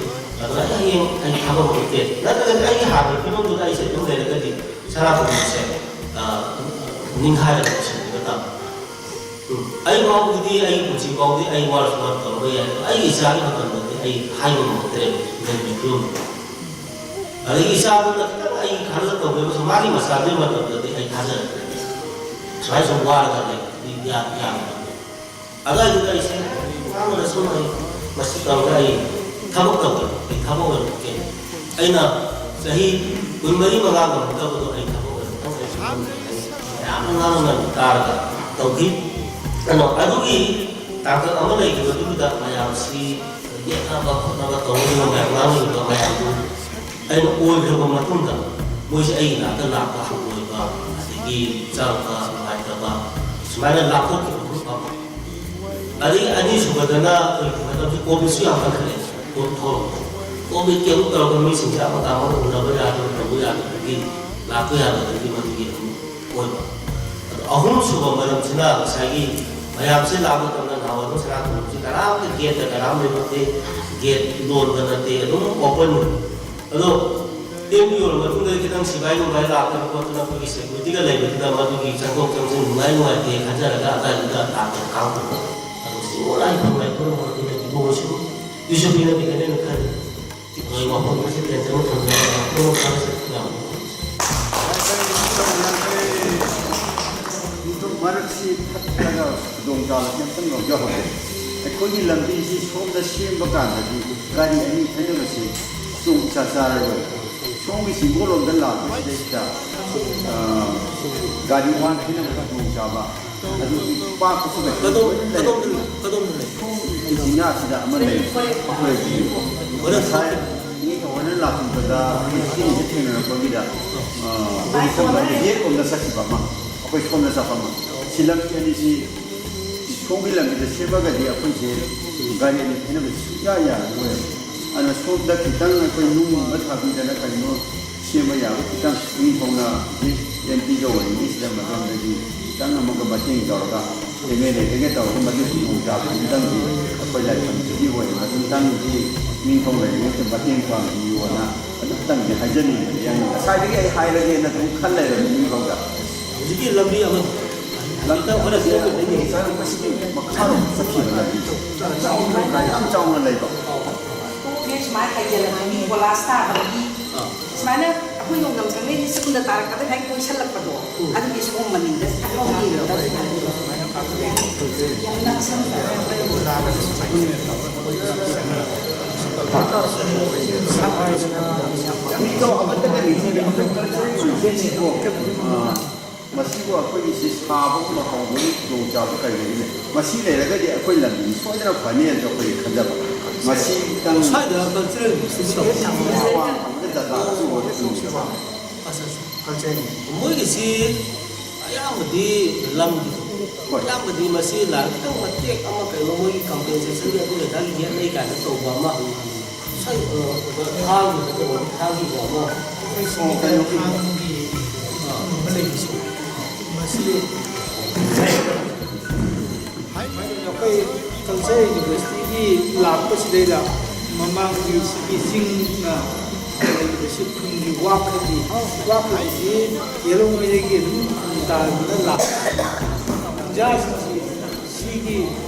ꯑꯗꯨꯅ ꯑꯩ ꯍꯌꯦꯡ ꯑꯩ ꯊꯕꯛ ꯑꯃ ꯂꯩꯇꯦ, ꯅꯠꯇ꯭ꯔꯒꯗꯤ ꯑꯩꯒꯤ ꯍꯥꯟꯅꯒꯤ ꯐꯤꯕꯝꯗꯨꯗ ꯑꯩꯁꯦ ꯑꯗꯨꯝ ꯂꯩꯔꯒꯗꯤ ꯁꯅꯥꯇꯣꯝꯕꯤꯁꯦ, ꯑ, ꯅꯤꯡꯈꯥꯏꯔꯒ ꯂꯣꯏꯁꯤꯟꯈꯤꯕ ꯇꯥꯕ꯫ ꯎꯝ꯫ ꯑꯩ ꯐꯥꯎꯕꯗꯤ, ꯑꯩꯒꯤ ꯄꯨꯟꯁꯤ ꯐꯥꯎꯗꯤ ꯑꯩ ꯋꯥꯔꯁꯨ ꯋꯥꯅ ꯇꯧꯔꯝꯕ ꯌꯥꯏ꯫ ꯑꯩꯒꯤ ꯏꯆꯥꯒꯤ ꯃꯇꯝꯗꯗꯤ ꯑꯩ ꯍꯥꯏꯕ ꯉꯝꯃꯛꯇ꯭ꯔꯦꯕ ꯏꯃꯨꯡꯒꯤ ꯐꯤꯕꯝꯗꯣ꯫ ꯑꯗꯒꯤ ꯏꯆꯥꯗꯨꯅ ꯈꯤꯇꯪ ꯑꯩ ꯈꯔ ꯇꯧꯒꯦꯕꯁꯨ ꯃꯥꯒꯤ ꯃꯆꯥꯗꯨꯒꯤ ꯃꯇꯝꯗꯗꯤ ꯑꯩ ꯊꯥꯖꯔꯛꯇ꯭ꯔꯦ꯫ ꯁꯨꯃꯥꯏꯅ ꯁꯨꯝ ꯋꯥꯔꯒ ꯂꯩꯕꯗꯤ ꯌꯥ-, ꯌꯥꯔꯣꯏ꯫ ꯑꯗꯨꯋꯥꯏꯗꯨꯗ ꯑꯩꯁꯦ ꯉꯥꯡꯅꯔꯁꯨ ꯑꯩ ꯃꯁꯤ ꯇꯧꯔꯒ ꯑꯩ ꯊꯕꯛ ꯇꯧꯒꯦ, ꯑꯩ ꯊꯕꯛ ꯑꯣꯏꯅ ꯇꯧꯒꯦ꯫ ꯑꯩꯅ ꯆꯍꯤ ꯀꯨꯟꯃꯔꯤ ꯃꯉꯥ ꯉꯝꯃꯛꯇꯕꯗꯣ ꯑꯩ ꯊꯕꯛ ꯑꯣꯏꯅ ꯇꯧꯒꯦ꯫ ꯃꯌꯥꯝꯅ ꯉꯥꯡꯅ ꯇꯥꯔꯒ ꯇꯧꯈꯤ꯫ ꯑꯗꯣ ꯑꯗꯨꯒꯤ ꯇꯥꯡꯀꯛ ꯑꯃ ꯂꯩꯈꯤꯕꯗꯨꯗ ꯃꯌꯥꯝꯁꯤ ꯌꯦꯠꯅꯕ ꯈꯣꯠꯅꯕ ꯇꯧꯅꯔꯤꯕ ꯃꯌꯥꯝ, ꯉꯥꯡꯅꯔꯤꯕ ꯃꯌꯥꯝꯗꯨ ꯑꯩꯅ ꯑꯣꯏꯈ꯭ꯔꯕ ꯃꯇꯨꯡꯗ ꯃꯣꯏꯁꯦ ꯑꯩꯒꯤ ꯅꯥꯛꯇ ꯂꯥꯛꯄ ꯍꯪꯒꯣꯏꯕ, ꯑꯗꯒꯤ ꯆꯪꯕ ꯅꯨꯡꯉꯥꯏꯇꯕ, ꯁꯨꯃꯥꯏꯅ ꯂꯥꯞꯊꯣꯛꯈꯤꯕ ꯒ꯭ꯔꯨꯞ ꯑꯃ꯫ ꯑꯗꯒꯤ ꯑꯅꯤꯁꯨꯕꯗꯅ ꯑꯩꯈꯣꯏꯒꯤ ꯃꯇꯝꯁꯤ ꯀꯣꯚꯤꯗꯁꯨ ꯌꯥꯝ ꯀꯟꯈꯠꯂꯛꯑꯦ꯫ ꯀꯣꯚꯤꯗ ꯊꯣꯛꯂꯛꯄ꯫ ꯀꯣꯚꯤꯗꯀꯤ ꯑꯃꯨꯛ ꯇꯧꯔꯒ ꯃꯤꯁꯤꯡꯁꯦ ꯑꯃꯒ ꯑꯃꯒ ꯎꯅꯕ ꯌꯥꯗꯕ, ꯇꯧꯕ ꯌꯥꯗꯕꯒꯤ, ꯂꯥꯛꯄ ꯌꯥꯗꯕꯒꯤ ꯃꯗꯨꯒꯤ ꯑꯃꯨꯛ ꯑꯣꯏꯕ꯫ ꯑꯗꯣ ꯑꯍꯨꯝꯁꯨꯕ ꯃꯔꯝꯁꯤꯅ ꯉꯁꯥꯏꯒꯤ ꯃꯌꯥꯝꯁꯦ ꯂꯥꯛꯄ ꯃꯇꯝꯗ ꯅꯍꯥꯟꯋꯥꯏ ꯁꯅꯥ ꯊꯣꯡꯕꯁꯤ ꯀꯅꯥꯝꯇ ꯒꯦꯠꯇ ꯀꯅꯥꯝ ꯂꯩꯕ ꯅꯠꯇꯦ, ꯒꯦꯠ ꯂꯣꯟꯕ ꯅꯠꯇꯦ, ꯑꯗꯨꯝ ꯑꯣꯄꯟ꯫ ꯑꯗꯣ ꯑꯦꯝ ꯌꯧꯔꯕ ꯃꯇꯨꯡꯗ ꯈꯤꯇꯪ ꯁꯤꯐꯥꯏ ꯅꯨꯡꯐꯥꯏ ꯂꯥꯛꯇꯅ ꯈꯣꯠꯇꯅ ꯑꯩꯈꯣꯏꯒꯤ ꯁꯦꯀ꯭ꯌꯨꯔꯤꯇꯤꯒ ꯂꯩꯕꯗꯨꯗ ꯃꯗꯨꯒꯤ ꯆꯪꯊꯣꯛ ꯆꯪꯁꯤꯟ ꯅꯨꯡꯉꯥꯏ ꯅꯨꯡꯉꯥꯏꯇꯦ ꯈꯟꯖꯔꯒ ꯑꯗꯨꯋꯥꯏꯗꯨꯗ ꯂꯥꯛꯇꯅ ꯈꯥꯡꯗꯣꯛꯄ꯫ ꯑꯗꯣ ꯁꯤ ꯑꯣꯟꯂꯥꯏꯟ ꯐꯪꯉꯥꯏ ꯈꯨꯔꯨꯝꯕ ꯃꯇꯨꯡꯗ ꯏꯕꯨꯡꯉꯣꯁꯨ ꯏꯁꯨ ꯄꯤꯅꯕꯤꯒꯅꯦꯅ ꯈꯜꯂꯤ꯫ ꯑꯩꯈꯣꯏ ꯋꯥꯐꯝ ꯑꯁꯤ ꯇꯦꯟꯁꯟ ꯊꯝꯖꯔꯒ ꯄꯨꯝꯅꯃꯛ ꯈꯪꯁꯤ ꯌꯥꯝ ꯃꯔꯛꯁꯤ ꯊꯠꯂꯒ ꯈꯨꯗꯣꯡꯆꯥꯕ ꯀꯩꯝꯇꯪ ꯂꯧꯖꯍꯧꯗꯦ꯫ ꯑꯩꯈꯣꯏꯒꯤ ꯂꯝꯕꯤꯁꯤ ꯁꯣꯝꯗ ꯁꯦꯝꯕ ꯀꯥꯟꯗꯗꯤ ꯒꯥꯔꯤ ꯑꯅꯤ ꯊꯩꯅꯕꯁꯤ ꯈꯨꯗꯣꯡ ꯏꯆꯥ ꯆꯥꯔꯔꯣꯏ꯫ ꯁꯣꯝꯒꯤ ꯆꯤꯡꯒꯣꯜꯂꯣꯝꯗ ꯂꯥꯛꯄꯁꯤꯗꯩꯁꯤꯗ, ꯑ, ꯒꯥꯔꯤ ꯋꯥꯟ ꯊꯩꯅꯕ ꯈꯨꯗꯣꯡꯆꯥꯕ, ꯑꯗꯨꯒꯤ ꯄꯥꯛꯄꯁꯨ ꯀꯩꯁꯨ ꯀꯗꯣꯝ-, ꯂꯣꯏꯅ ꯂꯩ꯫ ꯀꯗꯣꯝꯗ ꯂꯩ? ꯀꯗꯣꯝꯗ ꯂꯩ? ꯁꯣꯝꯒꯤ ꯆꯤꯡꯌꯥꯁꯤꯗ ꯑꯃ ꯂꯩ꯫ ꯑꯩꯈꯣꯏꯒꯤ ꯉꯁꯥꯏ ꯃꯤ ꯊꯑꯣꯏꯅ ꯂꯥꯛꯄꯗ ꯑꯩꯈꯣꯏ ꯆꯤꯡꯁꯦ ꯊꯦꯡꯅꯔꯛꯄꯒꯤꯗ, ꯑ, ꯑꯩꯈꯣꯏ ꯁꯣꯝꯗ ꯌꯦꯠꯂꯣꯝꯗ ꯆꯠꯈꯤꯕ ꯑꯃ, ꯑꯩꯈꯣꯏ ꯁꯣꯝꯗ ꯆꯠꯄ ꯑꯃ꯫ ꯁꯤ ꯂꯝꯕꯤ ꯑꯅꯤꯁꯤ ꯁꯣꯝꯒꯤ ꯂꯝꯕꯤꯗ ꯁꯦꯝꯃꯒꯗꯤ ꯑꯩꯈꯣꯏꯁꯦ ꯒꯥꯔꯤ ꯑꯅꯤ ꯊꯩꯅꯕꯁꯦ ꯁꯨꯡꯌꯥ ꯌꯥꯔꯔꯣꯏ꯫ ꯑꯗꯨꯅ ꯁꯣꯝꯗ ꯈꯤꯇꯪ ꯑꯩꯈꯣꯏ ꯅꯨꯡꯒꯨꯝꯕ ꯊꯥꯕꯤꯗꯅ ꯀꯔꯤꯅꯣ ꯁꯦꯝꯕ ꯌꯥꯕ ꯈꯤꯇꯪ ꯅꯤꯡꯊꯧꯅ ꯍꯧꯖꯤꯛ ꯑꯦꯝ ꯄꯤꯒ ꯑꯣꯏꯔꯤꯉꯩꯁꯤꯗ ꯃꯇꯝꯗꯒꯤ ꯈꯤꯇꯪ ꯑꯃꯒ ꯃꯇꯦꯡ ꯇꯧꯔꯒ ꯑꯦꯝ ꯑꯦꯜ ꯑꯦꯗꯒ ꯇꯧꯔꯒ ꯃꯗꯨꯒꯤ ꯈꯨꯗꯣꯡꯆꯥꯕꯗꯨꯗꯪꯗꯤ ꯑꯩꯈꯣꯏ ꯂꯥꯏꯐꯝꯁꯤꯒꯤ ꯑꯣꯏꯅ ꯑꯗꯨꯝꯇꯪꯗꯤ ꯅꯤꯡꯊꯧ ꯂꯩꯔꯤꯉꯩꯗ ꯃꯇꯦꯡ ꯄꯥꯡꯕꯤꯌꯨꯅ ꯑꯗꯨꯝꯇꯪꯗꯤ ꯍꯥꯏꯖꯅꯤꯡꯕꯅꯤ꯫ ꯑꯩ ꯉꯁꯥꯏꯗꯒꯤ ꯑꯩ ꯍꯥꯏꯔꯒꯦꯅ ꯑꯗꯨꯝ ꯈꯜ ꯂꯩꯔꯕꯅꯤ ꯅꯤꯡꯊꯧꯗ꯫ ꯍꯧꯖꯤꯛꯀꯤ ꯂꯝꯕꯤ ꯑꯃ ꯂꯝꯗ ꯍꯣꯠꯅꯁꯤ꯫ ꯑꯩꯈꯣꯏ ꯆꯠꯈꯤꯕ ꯂꯝꯕꯤ ꯆꯥꯎꯅ ꯌꯥꯝ ꯆꯥꯎꯅ ꯂꯩꯕ꯫ ꯁꯨꯃꯥꯏꯅ ꯍꯥꯏꯖꯔꯒ ꯃꯤ ꯀꯣꯂꯥꯁ ꯊꯥꯕꯒꯤ ꯁꯨꯃꯥꯏꯅ ꯑꯩꯈꯣꯏ ꯅꯣꯡꯗꯝ ꯁꯪꯂꯦꯟꯁꯦ ꯆꯨꯝꯅ ꯇꯥꯔꯛꯀꯗꯕ ꯍꯦꯛ ꯀꯣꯏꯁꯜꯂꯛꯄꯗꯣ, ꯑꯗꯨꯒꯤ ꯁꯣꯝ ꯃꯅꯤꯡꯗ ꯁꯠ ꯂꯥꯎ ꯌꯦꯡꯒꯗꯕ꯫ ꯌꯥꯝ ꯅꯛꯁꯟꯕ꯫ ꯃꯤꯗꯣ ꯑꯃꯠꯇꯒ ꯅꯤꯡꯁꯤꯡꯗꯦ꯫ ꯑꯩꯈꯣꯏ ꯀꯜꯆꯔꯦꯜ ꯃ꯭ꯌꯨꯖꯤꯌꯝꯁꯤꯕꯨ, ꯑ, ꯃꯁꯤꯕꯨ ꯑꯩꯈꯣꯏꯒꯤ ꯁꯤ ꯁꯥꯕꯒꯨꯝꯕ ꯍꯧꯕꯒꯤ ꯈꯨꯗꯣꯡꯆꯥꯕ ꯀꯔꯤ ꯂꯩꯒꯦ? ꯃꯁꯤ ꯂꯩꯔꯒꯗꯤ ꯑꯩꯈꯣꯏ ꯂꯝꯗꯝꯁꯤ ꯁꯣꯏꯗꯅ ꯐꯅꯤ ꯍꯥꯏꯅꯁꯨ ꯑꯩꯈꯣꯏꯒꯤ ꯈꯟꯖꯕ꯫ ꯃꯁꯤꯇꯪ ꯁ꯭ꯋꯥꯏꯗ ꯀꯜꯆꯔꯦꯜ ꯏꯟꯁꯇꯤꯇ꯭ꯌꯨꯠ ꯑꯃ ꯑꯋꯥꯡ ꯊꯪꯕꯗ ꯖꯒꯥ ꯑꯆꯧꯕ ꯑꯃ ꯆꯤꯡꯕ꯫ ꯀꯜꯆꯔꯦꯜ꯫ ꯃꯣꯏꯒꯤꯁꯤ ꯑꯌꯥꯝꯕꯗꯤ ꯂꯝꯒꯤꯗꯣ꯫ ꯍꯣꯏ꯫ ꯑꯌꯥꯝꯕꯗꯤ ꯃꯁꯤ ꯂꯥꯏꯔꯤꯛ ꯈꯤꯇꯪ ꯃꯇꯦꯛ ꯑꯃ ꯀꯩꯅꯣ ꯃꯣꯏꯒꯤ ꯀꯝꯄꯦꯟꯁꯦꯁꯟꯒꯤ ꯑꯗꯨ ꯑꯗꯥꯒꯤ ꯌꯦꯠꯅꯩ ꯀꯥꯏꯅ ꯇꯧꯕ ꯑꯃ ꯁ꯭ꯋꯥꯏ, ꯑ, ꯊꯥꯒꯤ ꯅꯠꯇꯕ ꯊꯥꯒꯤꯀꯣ ꯑꯃ꯫ ꯑꯩꯈꯣꯏ ꯁꯣꯝꯒꯤ ꯀꯩꯅꯣꯒꯤ ꯊꯥꯡꯒꯤ ꯑꯃ ꯂꯩꯕꯁꯦ꯫ ꯃꯁꯤ ꯑꯩꯈꯣꯏ ꯀꯜꯆꯔꯦꯜ ꯌꯨꯅꯤꯚꯔꯁꯤꯇꯤꯒꯤ ꯂꯥꯛꯄꯁꯤꯗꯩꯗ ꯃꯃꯥꯡꯒꯤ ꯁꯤꯒꯤ ꯆꯤꯡꯅ ꯂꯩꯔꯤꯕꯁꯤ ꯈꯨꯟꯒꯤ ꯋꯥꯈꯜꯒꯤ, ꯋꯥꯈꯜꯁꯤ ꯌꯦꯂꯣꯡꯉꯩꯗꯒꯤ ꯑꯗꯨꯝ ꯈꯨꯟ ꯇꯥꯗꯨꯅ ꯂꯥꯛꯄ ꯈꯨꯟꯖꯥꯁꯤꯡꯁꯤ ꯁꯤꯒꯤ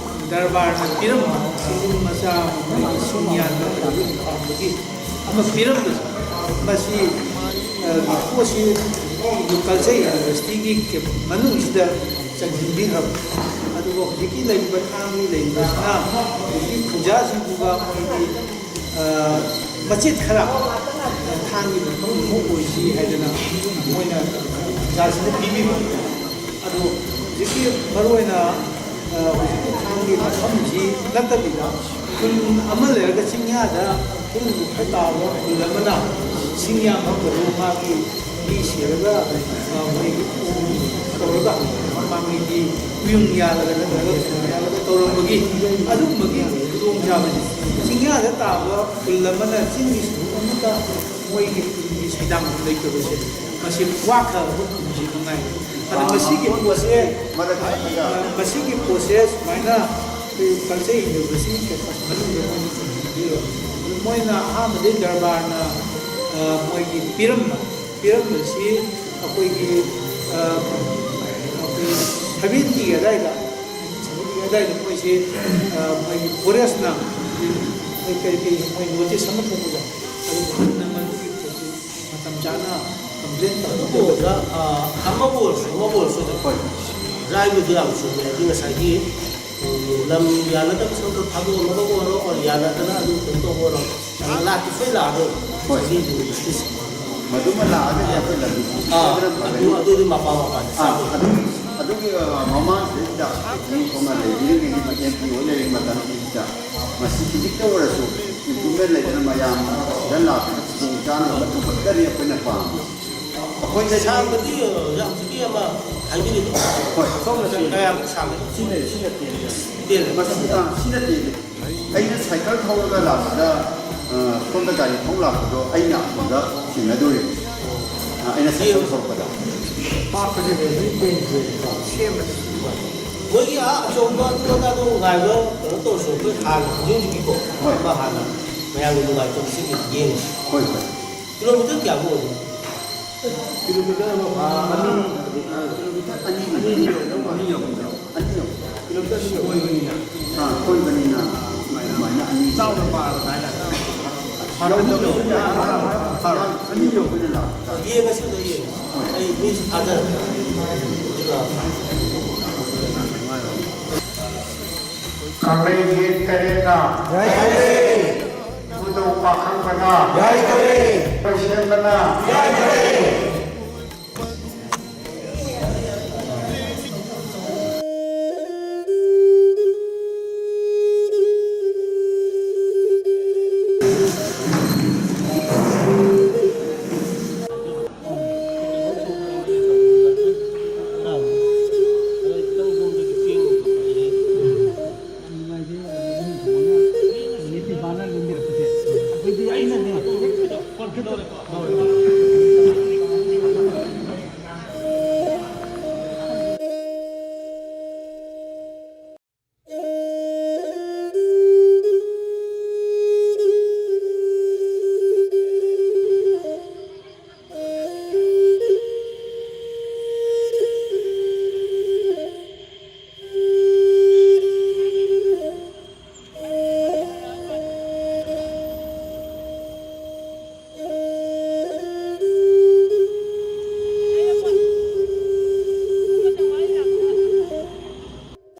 ꯗꯔꯕꯥꯔꯅ ꯄꯤꯔꯝꯕ ꯁꯤꯖꯤꯟ ꯃꯆꯥ ꯑꯃ ꯑꯩꯈꯣꯏꯒꯤ ꯁꯤꯡ ꯌꯥꯟꯕ ꯀꯩꯗꯧꯕꯒꯤ ꯈꯥꯎꯕꯒꯤ ꯑꯃ ꯄꯤꯔꯝꯕꯁꯦ, ꯃꯁꯤ, ꯑ, ꯄꯣꯠꯁꯤ ꯀꯜꯆꯔꯦꯜ ꯌꯨꯅꯤꯚꯔꯁꯤꯇꯤꯒꯤ ꯀꯦꯝ ꯃꯅꯨꯡꯁꯤꯗ ꯆꯟꯁꯤꯟꯕꯤꯈ꯭ꯔꯕ꯫ ꯑꯗꯨꯒ ꯍꯧꯖꯤꯛꯀꯤ ꯂꯩꯔꯤꯕ ꯊꯥꯡꯒꯤ ꯂꯩꯔꯤꯕꯁꯤꯅ ꯍꯧꯖꯤꯛꯀꯤ ꯈꯨꯟꯖꯥꯁꯤꯡꯗꯨꯒ ꯃꯣꯏꯒꯤ, ꯑ, ꯃꯆꯦꯠ ꯈꯔ ꯊꯥꯡꯒꯤ ꯃꯐꯝ ꯑꯃ ꯑꯣꯏꯁꯤ ꯍꯥꯏꯗꯅ ꯃꯣꯏꯅ ꯈꯨꯟꯖꯥꯁꯤꯡꯗ ꯄꯤꯕꯤꯕ꯫ ꯑꯗꯣ ꯍꯧꯖꯤꯛꯀꯤ ꯃꯔꯨꯑꯣꯏꯅ, ꯑ, ꯍꯧꯖꯤꯛꯀꯤ ꯊꯥꯡꯒꯤ ꯃꯐꯝꯁꯤ ꯅꯠꯇꯕꯤꯗ ꯈꯨꯟ ꯑꯃ ꯂꯩꯔꯒ ꯆꯤꯡꯌꯥꯗ ꯈꯨꯟ ꯈꯔ ꯇꯥꯕ ꯈꯨꯟ ꯑꯃꯅ ꯆꯤꯡꯌꯥ ꯐꯝꯕꯗꯨ ꯃꯥꯒꯤ ꯃꯤ ꯁꯤꯔꯒ, ꯑ, ꯃꯣꯏꯒꯤ ꯇꯧꯔꯒ ꯃꯥ ꯃꯤꯗꯤ ꯃꯌꯨꯝ ꯌꯥꯜꯂꯒ ꯅꯠꯇ꯭ꯔꯒ ꯀꯩꯅꯣ ꯌꯥꯜꯂꯒ ꯇꯧꯔꯝꯕꯒꯤ ꯑꯗꯨꯒꯨꯝꯕꯒꯤ ꯈꯨꯗꯣꯡꯆꯥꯕꯁꯦ ꯆꯤꯡꯌꯥꯗ ꯇꯥꯕ ꯈꯨꯜ ꯑꯃꯅ ꯆꯤꯡꯒꯤ ꯁꯔꯨꯛ ꯑꯃꯠꯇ ꯃꯣꯏꯒꯤ ꯈꯨꯜꯒꯤ ꯁꯩꯗꯥꯡꯐꯝ ꯂꯩꯇꯕꯁꯦ ꯃꯁꯤ ꯋꯥꯈ꯭ꯔꯕ ꯈꯨꯜꯁꯤ ꯃꯉꯥꯏꯔꯦ꯫ ꯑꯗ ꯃꯁꯤꯒꯤ ꯄꯣꯠꯁꯦ, ꯃꯁꯤꯒꯤ ꯄꯣꯠꯁꯦ ꯁꯨꯃꯥꯏꯅ ꯑꯩꯈꯣꯏ ꯀꯜꯆꯔ ꯌꯨꯅꯤꯚꯔꯁꯤꯇꯤ ꯀꯦꯝꯄꯁ ꯃꯅꯨꯡꯗ ꯃꯣꯏꯅ ꯊꯝꯕꯤꯔꯣ꯫ ꯑꯗꯨ ꯃꯣꯏꯅ ꯑꯍꯥꯟꯕꯗꯩ ꯗꯔꯕꯥꯔꯅ, ꯑ, ꯃꯣꯏꯒꯤ ꯄꯤꯔꯝꯕ ꯄꯤꯔꯝꯕꯁꯤ ꯑꯩꯈꯣꯏꯒꯤ, ꯑ, ꯑꯩꯈꯣꯏ ꯁꯚꯦꯟꯇꯤ ꯑꯗꯥꯏꯗ, ꯁꯚꯦꯟꯇꯤ ꯑꯗꯥꯏꯗ ꯃꯣꯏꯁꯤ, ꯑ, ꯃꯣꯏꯒꯤ ꯐꯣꯔꯦꯁꯅ ꯀꯔꯤ ꯀꯔꯤ ꯃꯣꯏ ꯅꯣꯇꯤꯁ ꯑꯃ ꯊꯣꯛꯄꯗꯣ ꯑꯗꯨ ꯈꯨꯟꯅ ꯃꯗꯨꯒꯤ ꯄꯣꯠꯇꯨ ꯃꯇꯝ ꯆꯥꯅ ꯀꯝꯄ꯭ꯂꯦꯟ ꯇꯧꯅꯕ ꯑꯗꯨ ꯑꯣꯖꯥ, ꯑ, ꯑꯃꯕꯨ ꯑꯣꯏꯔꯁꯨ ꯑꯃꯕꯨ ꯑꯣꯏꯔꯁꯨ ꯑꯣꯖꯥ, ꯍꯣꯏ꯫ ꯔꯥꯏꯕꯗꯨ ꯌꯥꯝ ꯆꯨꯝꯃꯦ꯫ ꯑꯗꯨ ꯉꯁꯥꯏꯒꯤ, ꯎꯝ, ꯂꯝ ꯌꯥꯅꯗꯕ ꯁꯔꯨꯛꯇ ꯊꯥꯗꯣꯛꯅꯕꯕꯨ ꯑꯣꯏꯔꯣ, ꯑꯣꯔ ꯌꯥꯅꯗꯅ ꯑꯗꯨ ꯀꯩꯅꯣ ꯇꯧꯕ ꯑꯣꯏꯔꯣ, ꯂꯥꯛꯇꯤ ꯁꯣꯏ ꯂꯥꯛꯑꯔꯣꯏ꯫ ꯍꯣꯏ꯫ ꯉꯁꯥꯏꯒꯤ ꯌꯨꯅꯤꯚꯔꯁꯤꯇꯤꯁꯦ꯫ ꯃꯗꯨꯃ ꯂꯥꯛꯑꯒꯗꯤ ꯑꯩꯈꯣꯏ ꯂꯝꯕꯤ ꯑꯥ, ꯊꯤꯡꯕꯗꯅ ꯐꯔꯦ꯫ ꯑꯗꯨ, ꯑꯗꯨꯗꯤ ꯃꯄꯥ ꯃꯄꯥꯅꯤ ꯑꯥ, ꯆꯥꯕ꯫ ꯑꯗꯨꯒꯤ, ꯑꯗꯨꯒꯤ, ꯑ, ꯃꯃꯥꯡꯁꯤꯗꯩꯗ ꯃꯤ ꯈꯣꯡꯅ ꯂꯩꯕꯤꯔꯤꯉꯩꯒꯤ ꯑꯦꯝ ꯄꯤ ꯑꯣꯏ ꯂꯩꯔꯤꯉꯩ ꯃꯇꯝꯁꯤꯗ ꯃꯁꯤ ꯈꯤꯖꯤꯛꯇ ꯑꯣꯏꯔꯁꯨ ꯏꯝꯄ꯭ꯔꯨꯚꯃꯦꯟ ꯂꯩꯗꯅ ꯃꯌꯥꯝ ꯁꯤꯗ ꯂꯥꯛꯄꯗ ꯈꯨꯗꯣꯡ ꯆꯥꯅꯕ ꯃꯇꯝ ꯈꯛꯇꯅꯤ ꯑꯩꯈꯣꯏꯅ ꯄꯥꯝꯃꯤꯁꯦ꯫ ꯑꯩꯈꯣꯏꯗ ꯁꯥꯡꯕꯗꯤ, ꯑ, ꯍꯧꯖꯤꯛꯀꯤ ꯑꯃ ꯍꯥꯏꯕꯤꯔꯤꯗꯣ꯫ ꯍꯣꯏ꯫ ꯁꯣꯝꯅ ꯀꯌꯥꯃꯨꯛ ꯁꯥꯡꯒꯦ? ꯁꯤꯅ, ꯁꯤꯅ ꯇꯦꯜꯂꯦ꯫ ꯇꯦꯜꯂꯦ꯫ ꯃꯁꯤ, ꯑꯥ, ꯁꯤꯅ ꯇꯦꯜꯂꯦ꯫ ꯑꯩꯅ ꯁꯥꯏꯀꯜ ꯊꯧꯔꯒ ꯂꯥꯛꯄꯗ, ꯑ, ꯁꯣꯝꯗ ꯒꯥꯔꯤ ꯊꯧ ꯂꯥꯛꯄꯗꯣ ꯑꯩꯅ ꯑꯁꯣꯝꯗ ꯊꯦꯡꯅꯗꯣꯔꯤꯕꯅꯤ꯫ ꯑ, ꯑꯩꯅ ꯁꯥꯏꯀꯜ ꯊꯧꯔꯛꯄꯗ꯫ ꯄꯥꯛꯄꯁꯦ ꯃꯦꯃꯣꯔꯤ ꯄꯦꯟꯁꯦꯀꯣ ꯁꯦꯝꯕꯗ꯫ ꯃꯣꯏꯒꯤ ꯑꯥ ꯑꯆꯧꯕ ꯑꯗꯨ ꯑꯗꯥꯗꯣ ꯉꯥꯏꯕ ꯀꯩꯅꯣ ꯇꯧꯔꯁꯨ ꯑꯩꯈꯣꯏ ꯍꯥꯟꯅ ꯍꯧꯖꯤꯛ ꯍꯧꯖꯤꯛꯀꯤꯀꯣ ꯍꯣꯏ꯫ ꯑꯃ ꯍꯥꯟꯅ ꯃꯌꯥꯝꯒꯤ ꯅꯨꯡꯉꯥꯏꯇꯕꯁꯤꯡꯗꯣ ꯌꯦꯡꯉꯁꯤ꯫ ꯍꯣꯏ, ꯍꯣꯏ꯫ ꯀꯤꯂꯣꯃꯤꯇꯔ ꯀꯌꯥꯃꯨꯛ ꯑꯣꯏꯅꯤ? ꯀꯤꯂꯣꯃꯤꯇꯔ ꯑꯃ ꯐꯥ-, ꯑꯅꯤ, ꯀꯤꯂꯣꯃꯤꯇꯔ ꯑꯅꯤ, ꯑꯅꯤ ꯌꯧꯗꯧ ꯃꯥꯜꯂꯤ꯫ ꯑꯅꯤ ꯌꯧꯗꯧ꯫ ꯑꯅꯤ ꯌꯧ-, ꯀꯤꯂꯣꯃꯤꯇꯔ ꯑꯅꯤ ꯌꯧ-, ꯑꯣꯏꯕꯅꯤꯅ꯫ ꯑꯥ, ꯑꯣꯏꯕꯅꯤꯅ ꯑꯗꯨꯃꯥꯏꯅ ꯑꯅꯤ ꯆꯥꯎꯅ ꯄꯥꯔꯕ ꯍꯥꯏꯇꯥꯔꯦ꯫ ꯌꯧꯕ ꯌꯧꯕ ꯌꯥꯏ꯫ ꯑꯅꯤ ꯌꯧꯕꯅ ꯂꯥꯛꯄ ꯇꯥꯔꯦ꯫ ꯌꯦꯡꯉꯁꯤ ꯑꯗꯣ ꯌꯦꯡꯉꯁꯤ꯫ ꯍꯣꯏ꯫ ꯑꯩ ꯃꯤꯁꯨ ꯊꯥꯖꯔꯦ꯫ ꯑꯗꯨꯒ ꯀꯪꯂꯩꯒꯤ ꯇꯔꯦꯠꯅ꯫ ꯌꯥꯏꯐꯔꯦ꯫ ꯏꯕꯨꯙꯧ ꯄꯥꯈꯪꯕꯅ꯫ ꯌꯥꯏꯐꯔꯦ꯫ ꯂꯣꯏꯁꯦꯝꯕꯅ꯫ ꯌꯥꯏꯐꯔꯦ꯫